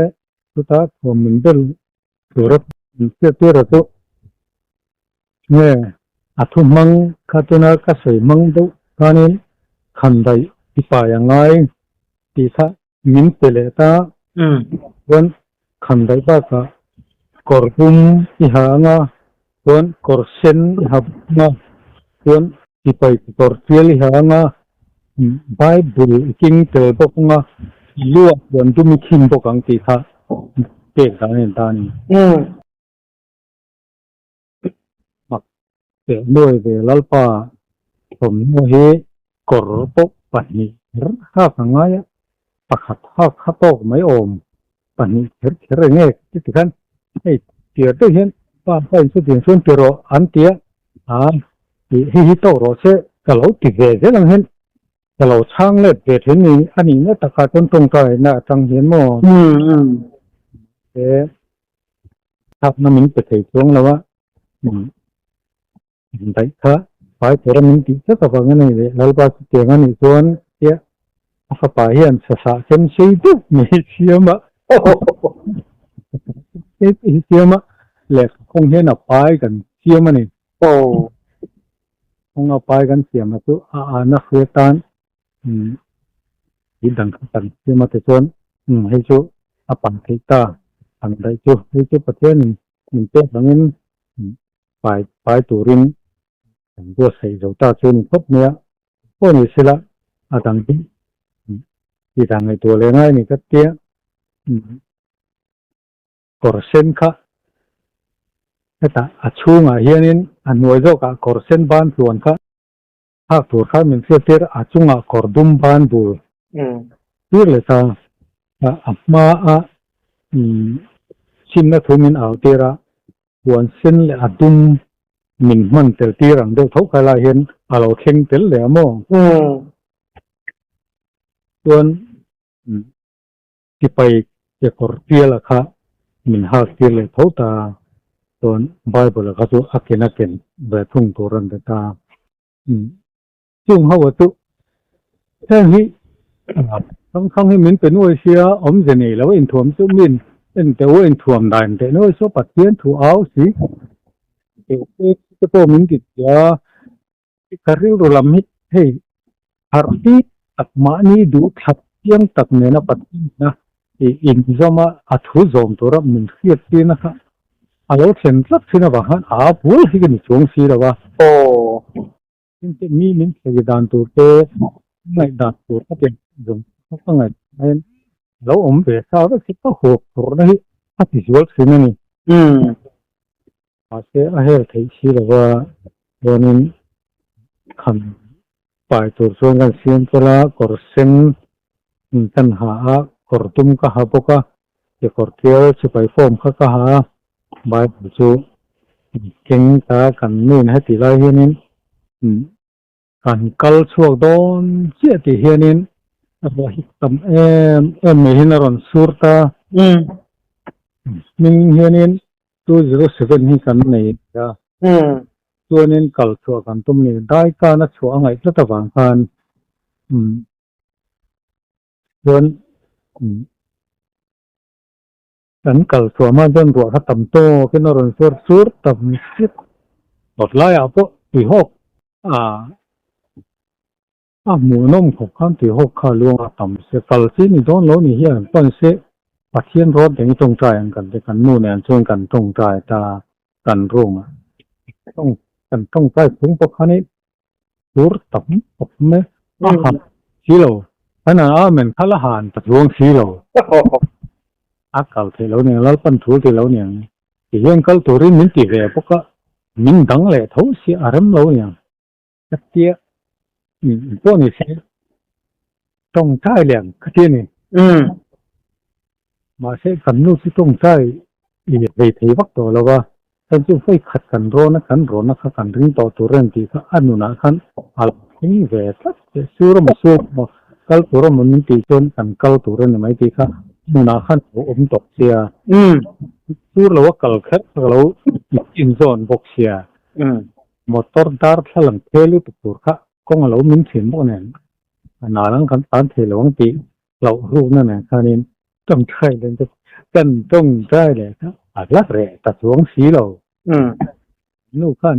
chutah thuam min bel tura min hriat tir a chu nge a thu hmang kha tuna ka sawi hmang deuh khanin khandaih i pai a ngai tih kha min pe leh ta. Chuan khandaih bakah kawr dum i ha ang a, chuan kawr sen i ha bawk ang a, chuan sipai kawr tial i ha ang a, Bible i keng tel bawk ang a, i luah chuan dum i khin bawk ang tih kha pek dan a ni ta a ni. Mak teh nuai ve Lalpa thawmhnaw hi kawr pawh pahnih kher hak a ngai a, pakhat hak kha tawk mai awm pahnih kher kher eng nge ti ti khan hei tir deuh hian pa pa in chutiang chuan ti rawh an ti a, a tih hei hi tawk rawh se ka lo ti ve zel ang hian ka lo chhang let ve thin ni a nihna takah chuan tawngtaina atang hian maw he thlakna min pe thei chuang lo a daih kha fai tura min tih tlat avang a ni leh Lalpa chutiang a nih chuan tia a fapa hian sasah chem sei deuh mai hi siam a hi siam a lehkha kawng hian a pai kan siam a ni kawng a pai kan siam a chu a ana hria tan Tih dang kha kan siam a tichuan hei chu a pan theih ta ang daih chu hei chu Pathianin min pek angin. pai pai turin kan buatsaih zo ta chu a ni phawt mai a, pawh ni sela a dang hi tih dan ngaihtuah leh ngai a ni ka tia. Kawr sen kha hetah a chhungah hianin a hnuai zawkah kawr sen ban tluan kha Hak tur khan min hriat tir a chungah kawr dum ban bul tir leh ta a hma a chimna thu min au tir a, puan sen leh a dum min hman tel tir ang deuh tho kha lai hian a lo thleng tel leh a maw? Chuan Sipai kekawr tiala kha min hak tir leh tho ta a, chuan Bible-a kha chu a ken a ken ve thung tur a ni ta. Chung ho a chu heng hi thangthang hi min pe nuai sia awmze nei lo a inthuam chu min en teh u a inthuam dan teh nuai saw Pathian thu au si te pawh min ti tia. Ka rilru lam hi hei harh hi tak mahni duh thlap chiang tak nena Pathianna ih inzawm a, a thu zawm tura min hriat tirna kha a lo thlen tlat thin avang khan a bul hi ka ni chuang si lo a. Aw. Tin, mi min thei dan tur te, ngaih dan tur ka pian zawng ka ngaih hian lo awm ve sa vek hi ka huap phurhna hi a ti zual thin a ni. Mahse a hel theih si lo va, chuanin khan pai tur chuan kan siam fel a, kawr sen kan ha a, kawr dum ka ha bawk a, kekawr tial sipai form kha ka ha a, Bible chu keng ta kan nuin heti lai hianin kan kal chhuak dawn chiah tih hianin a ruah hi tam em em mai hian a rawn sur ta. Hming hianin 207 hi kan nei a, chuanin kal chhuah kan tum ni. Daikana chhuah a ngaih tlat avang khan chuan Kan kal chhuah hma chuan ruah kha tam tawkin a rawn sur sur tam chiah. Kawt laiah pawh tuihawk a a hmuhnawm khawp khan tuihawk kha luang a tam se kal chi ni dawn lo ni hian pan se Pathian rawt deng i tawngtai ang kan ti kan nu nen chuan kan tawngtai ta kan room ah tawng kan tawngtai phung pawh khan i tur tam khawp mai a han si lo an an amen kha la han ta chuang si lo a kal theih lo nen Lalpan thul ti lo niang ti hian kal turin min ti ve bawk a min dang leh tho si a rem lo niang ka tia pawh ni se tawngtai leh ang ka ti a ni Mahse, kan nu chu tawngtai i vei thei vak tawh lo va, chuan chu vawi khat kan rawn a, kan rawnna kha kan ring tawh tur em tih kha a nunah khan a lo thleng ve tlat che. Sur emaw sur emaw, kal tur emaw min tih chuan kan kal tur a ni mai tih kha a nunah khan a lo awm tawh sia. Sur lo a kal kher kha ka lo inzawn bawk sia. Motor darthlalang phel lutuk tur kha kawng a lo min thin bawk nen a nalang kan tan thei lo ang tih hlauh rukna nen khanin tawngtai leh chu kan tawngtai leh kha a la reh ta chuang si lo. Nu khan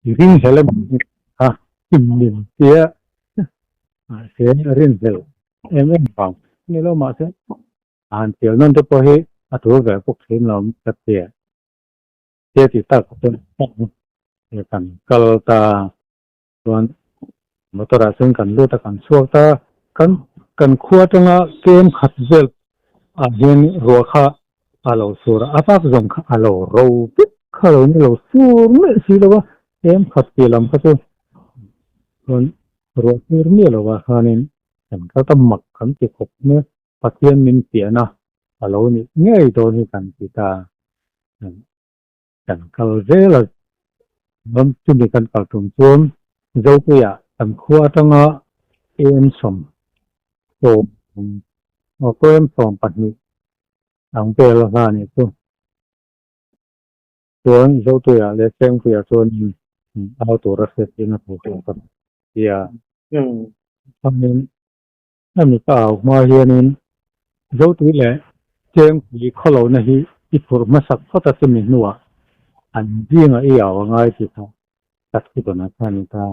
i ringhlel em kha i min tia mahse a rinhlel em em vang ni lo mahse a han tel nawn te pawh hi a tul ve bawk thin lo ka tia tia ti tak chuan kan kal ta. Chuan motor ah chuan kan lut a kan chhuak ta kan kan khua atanga kem khat vel ah hian ruah kha a lo sur a, a vak zawng kha a lo ro vek kha lo ni lo sur miah si lo a, kem khat tih lam kha chu chuan ruah sur miah lo ah khanin kan kal ta mak kan ti khawp mai a, Pathian min piahna a lo nih ngei dawn hi kan ti ta. Kan kal zel a, chuan chumi kan kal tum chuan Zopuiah kan khua atanga KM sawm aw KM 12 ang vel a hla a nih chu. Chuan Zotuiah leh Chengpuiah chuan au tur a hriat tirna thu kha ka ti a. Chuanin Hemi ka au hma hianin Zotui leh Chengpui khawlohna hi i phurh hmasak phawt a chumi hnuah an zingah i au a ngai tih kha ka thu dawn a kha ni ta.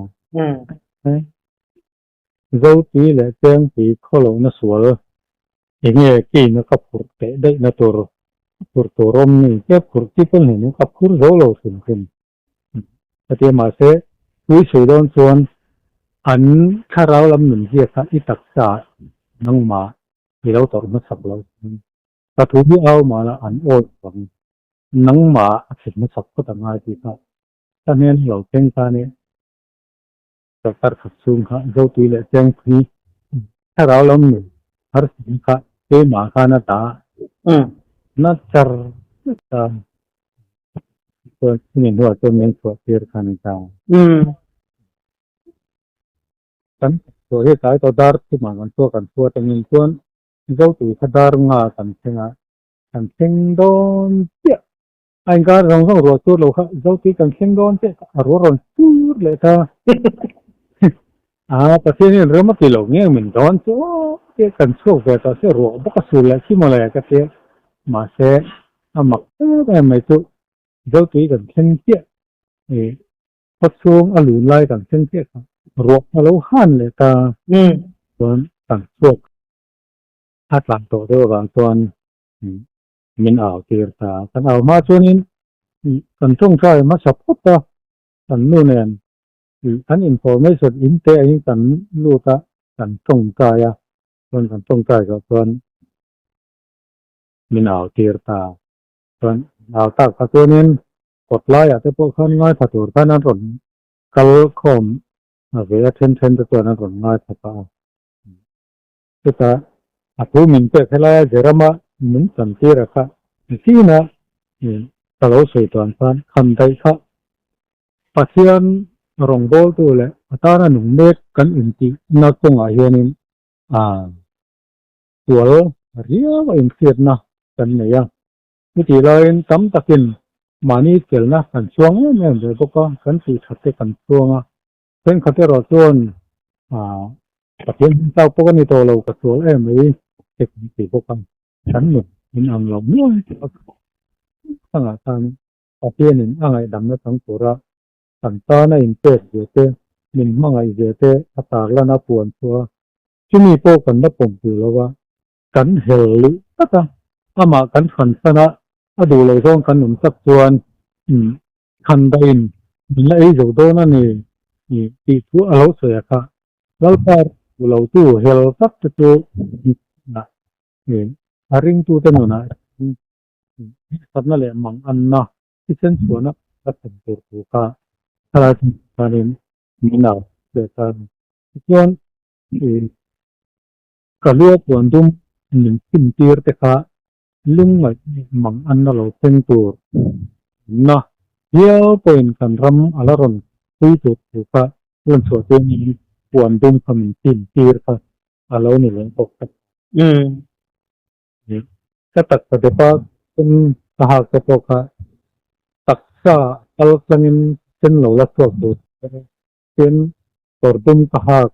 Zotui leh Chengpui khawlohna sual enge keina ka phurh teh daihna tur phurh tur awm ni che phurh chi pawn hlenin ka phur zo lo hrim hrim. Ka ti a, mahse tui sawi dawn chuan an thlarau lam nun zia kha i taksa nangmah i lo tawrh hmasak loh chuan ka thu hi au mahla an awi vang nangmah a thlen hmasak phawt a ngai tih kha ka hnen lo thleng ta nia. Sorkar khat chhung kha Zotui leh Chengpui thlarau lam nun harsatna kha keimah khan a dah na char ta chuan chumi hnuah chuan min chhuah tir kha a ni ta. Kan chhuah hi tlai tawh dar thumah kan chhuak kan chhuah atangin chuan Zotui kha dar nga kan thleng a, kan thleng dawn chiah. A inkar zawng zawng ruah tur lo kha Zotui kan thleng dawn chiah kha a ruah rawn tur leh ta. A Pathian hian ram a ti lo nge min dawn chu aw tia kan chhuak ve tawh se ruah bawk a sul leh khi mawle ka tia. Mahse a mak em em mai chu Zotui kan thleng chiah i khaw chhung a lun lai kan thleng chiah kha ruah a lo han leh ta. Chuan kan chhuak a tlan tawh deuh avang chuan min au tir ta. Kan au hma chuanin kan tawngtai hmasa phawt a, kan nu nen kan information in te angin kan lut a, kan tawngtai a, chuan kan tawngtai zawh chuan min au tir ta. Chuan au tak kha chuanin kawt laiah te pawh khan ngaithla tur khan an rawn kal khawm ve a, then then te chuan an rawn ngaithla pah a. Chutah a thu min pek helaia Jerama min chantir a kha zina ka lo sawi tuan khan khan daih kha Pathian rawngbawltu leh a tana nung mek kan intihna kawngah hianin sual riau a inhriatna kan nei a. Chutih laiin tam takin mahni chelna kan chuang em em ve bawk a, kan tih that te kan chuang a. Thenkhat erawh chuan Pathian hming tlak pawh ka ni tawh lo, ka sual em mai te kan ti bawk a, kan nun in ang lo nuai tawh a changah khan Pathianin a ngaihdamna chang tura kan tana inpek ve te, min hmangaih ve te a tarlan a puan chu a, chumi pawh kan la pawm tur lo a, kan hel luih tak a, amah kan hransan a, a duh loh zawng kan awm tak chuan Khandaiin min la ei zo dawn a ni tih chu a lo sawi a kha. Lalpa duh lotu hel tak te chu a ringtute nunah harsatna leh manganna thisen chhuahna a thlen tur thu kha thlalai chuanin min au leh ta a ni. Tichuan ka lua puan dum min chhintir te kha Lungngaih mang an la lo thleng tur na hial pawhin kan ram a la rawn pui tur thu kha rawn chhuah tir niin puan dum kha min tin tir kha a lo ni leh bawk ta. Ka taksa depa tum ka hak te pawh kha taksa kal tlangin sen lo la chhuak tur tin kawr dum ka hak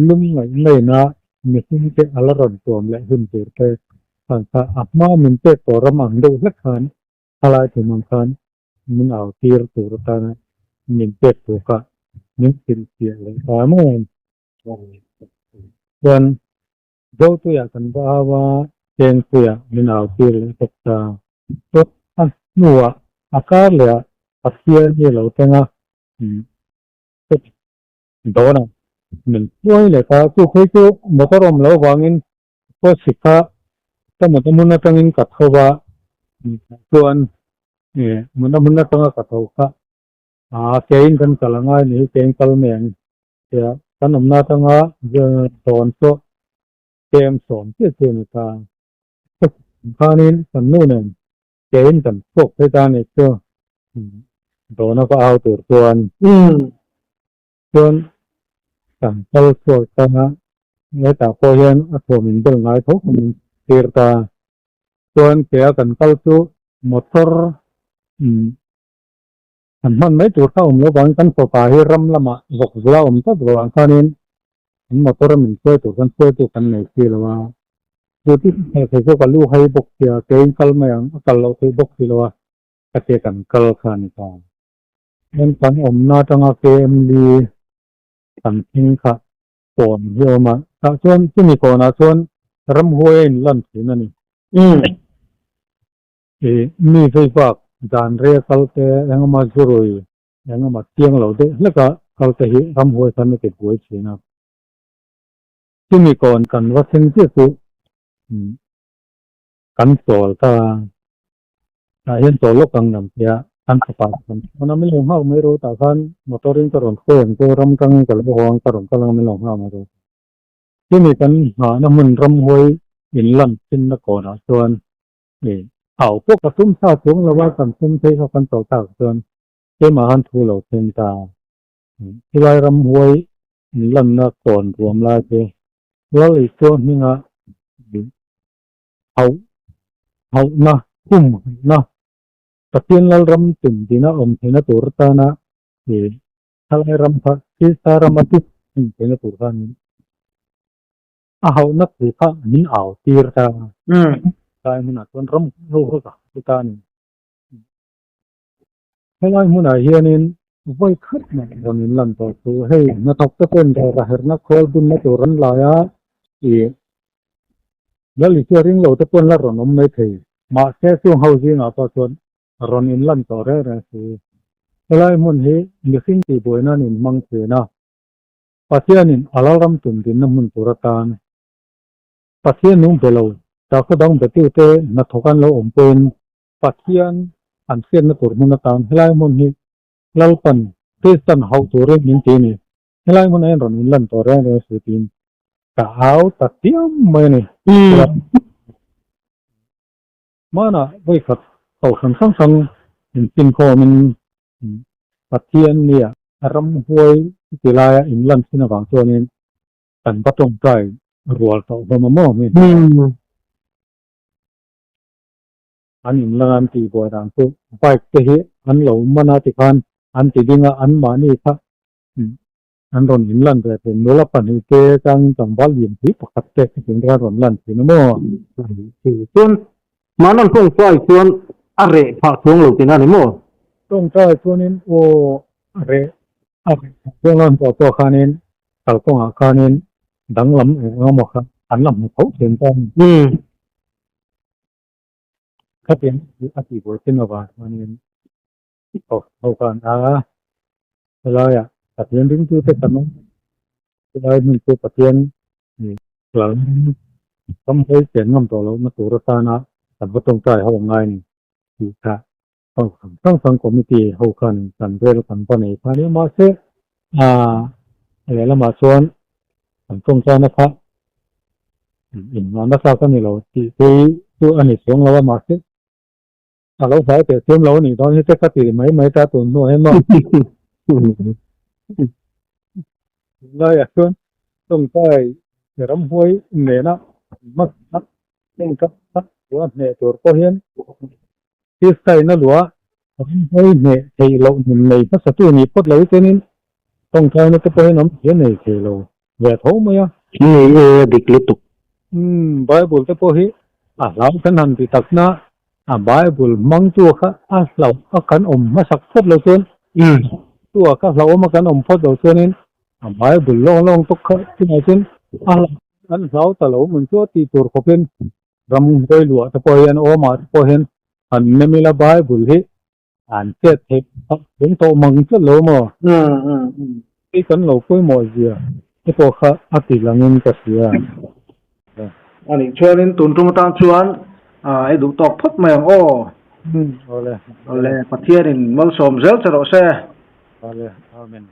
lungngaih ngaina mihring te a la rawn tuam leh hun tur te khan kha a hma min pek tawh ram ang deuh hlek khan thalai thum ang khan min au tir tur atana min pek tur kha min hrilhfiah leh ta mai a. Chuan Zotuiah kan va au a, Chengpuiah min au tir leh bawk ta. Chuan a hnuah a kar leh ah Pathian hi a lo thleng a, Dawn a, min hruai leh ta. Chu khawi chu motor awm loh avangin khaw kha ka mut a hmun atangin ka tho va, chuan mut a hmun atanga ka tho kha kein kan kal a ngai ni, kein kal mai ang tia kan awmna atanga dawn chu kem sawm chiah chiah a ni ta. Khanin kan nu nen Kein kan chhuak phei ta nih chu dawna va au tur chuan chuan kan kal chhuak ta a, hetah pawh hian a thuam in bel ngai tho kha min tir ta. Chuan kea kan kal chu motor kan hman mai tur kha awm lo vangin kan fapa hi ram lamah vawk zula awm tlat vang khanin an motor a min hruai tur khan hruaitu kan nei si lo a. Duty hmeh thei chu ka lu hai bawk sia, kein kal mai ang, a kal loh theih bawk si lo a, ka tia kan kal kha a ni ta. Heng kan awmna atanga KMD kan thleng kha kawn hi a awm a, tah chuan chumi kawnah chuan ramhuai a inlan thin a ni. Ih mi vei vak dan rei a kal te engemaw zurui. Engemaw chiang lo deuh hlek a kal te hi ramhuai khan a ti buai thin a. Chumi kawn kan va thleng chiah chu kan chawl ta a, tah hian chawl lawk ang lam tia kan fapa chu kan thawn a, min lo nghak mai ro tah khan motor in ka rawn hruai ang chu ram kang ka lo haw ang ka rawn kal ang min lo nghak mai ro. Chumi kan nghahna hmun ramhuai in lan thinna kawnah chuan au pawh ka tum sa chuang lo a, kan tum phei kha kan chawl tak chuan keimah khan thu lo thleng ta. Chulai ramhuai in lanna kawn ruam lai chu Lal Isua hminga hauh hauhna, hum haihna, Pathian Lalram tum dina awm theihna tur atana thalai ram kha Krista rama tih heng theihna tur khanin a hauhna thu kha min au tir ta. Tlai hmunah chuan ram ho ho ka hmu ta a ni. Helai hmunah hianin vawi khat mah rawn in lan tawh chu hei hnathawk te pawhin dawr a herna khawl bunna tur an lai a, ih Lal Isua ring lo te pawhin la rawn awm mai thei. Mahse chung ho zingah pawh chuan rawn in lan tawh reng reng si. Helai hmun hi mihring tihbuai nan in hmang thin a, Pathianin a lalram tum dinna hmun tur atan Pathian nung be lo, sakhaw dang betute hnathawk an lo awm pawhin Pathian an hriatna tur hmun atan helai hmun hi Lalpan Kristan hauh turin min ti a ni. Helai hmunah hian rawn inlan tawh reng reng si tiin ka au ta chiam mai a ni. Hmanah vawikhat kohhran hrang hrang infinkhawmin Pathian nia ramhuai ti laia inlan thin avang chuanin kan va tawngtai rual tawh hlawm a maw mi? An inlan an tih buai dan chu bike te hi an lo man a tikhan an ti ding a, anmahni kha an rawn inlan ve thin. Nula pahnih te changin tlangval lian pui pakhat te hetiang te khan rawn lan thin a maw? Chuan mahna tawngtai chuan a reh phah chuang lo tihna a ni maw? Tawngtai chuanin aw a reh a reh phah chuang lo an pawh pawh khanin kalkawngah khanin danglam eng emaw kha an la hmu tho thin ta a ni. Khatiang a tih buai thin avang chuanin ho khan a helaiah Pathian ringtute kan awm helai hmun chu Pathian ral ram hawi chen ngam tawh lohna tur atana kan va tawngtai ho angai a ni tih kha ho hrang hrang hrang committee ho khan kan rel kan va nei kha nia mahse aaa lehlamah chuan kan tawngtaina kha inngahna tlak a ni lo tih phei chu a ni chuang lo a mahse a lo hlau teh chiam lo a nih dawn hi te ka ti mai mai ta tun hnuah hian maw tunlaiah chuan tawngtai ramhuai nena hmasa tawngtai hneh tur pawh hian Kristaina luah ramhuai hneh theih loh hmun nei hmasa tu nih phawt lo hi chuanin tawngtaina te pawh hian awm thei a nei thei lo ve tho mai a. Ni e, a dik lutuk. Umm, Bible te pawh hi a hlau kan han ti takna a Bible hmangtu kha a hlauh a kan awm hmasak phawt lo chuan tu a kha hlauhawm a kan awm phawt lo chuanin a Bible lawng lawng tawk kha chungah chuan a hlauh an hlau ta lo mun chu a tih tur khawpin ram hawi luah te pawh hian awmah te pawh hian han nem ila Bible hi an chet theih phah hlum tawh mang tlat lo maw? Hei kan lo pawimawh zia te pawh kha a ti langin ka hria. A nih chuanin tun tum atan chuan i duh tawk phawt mai ang aw. Awle. Awle, Pathianin malsawm zel che rawh se. Awle, Amen.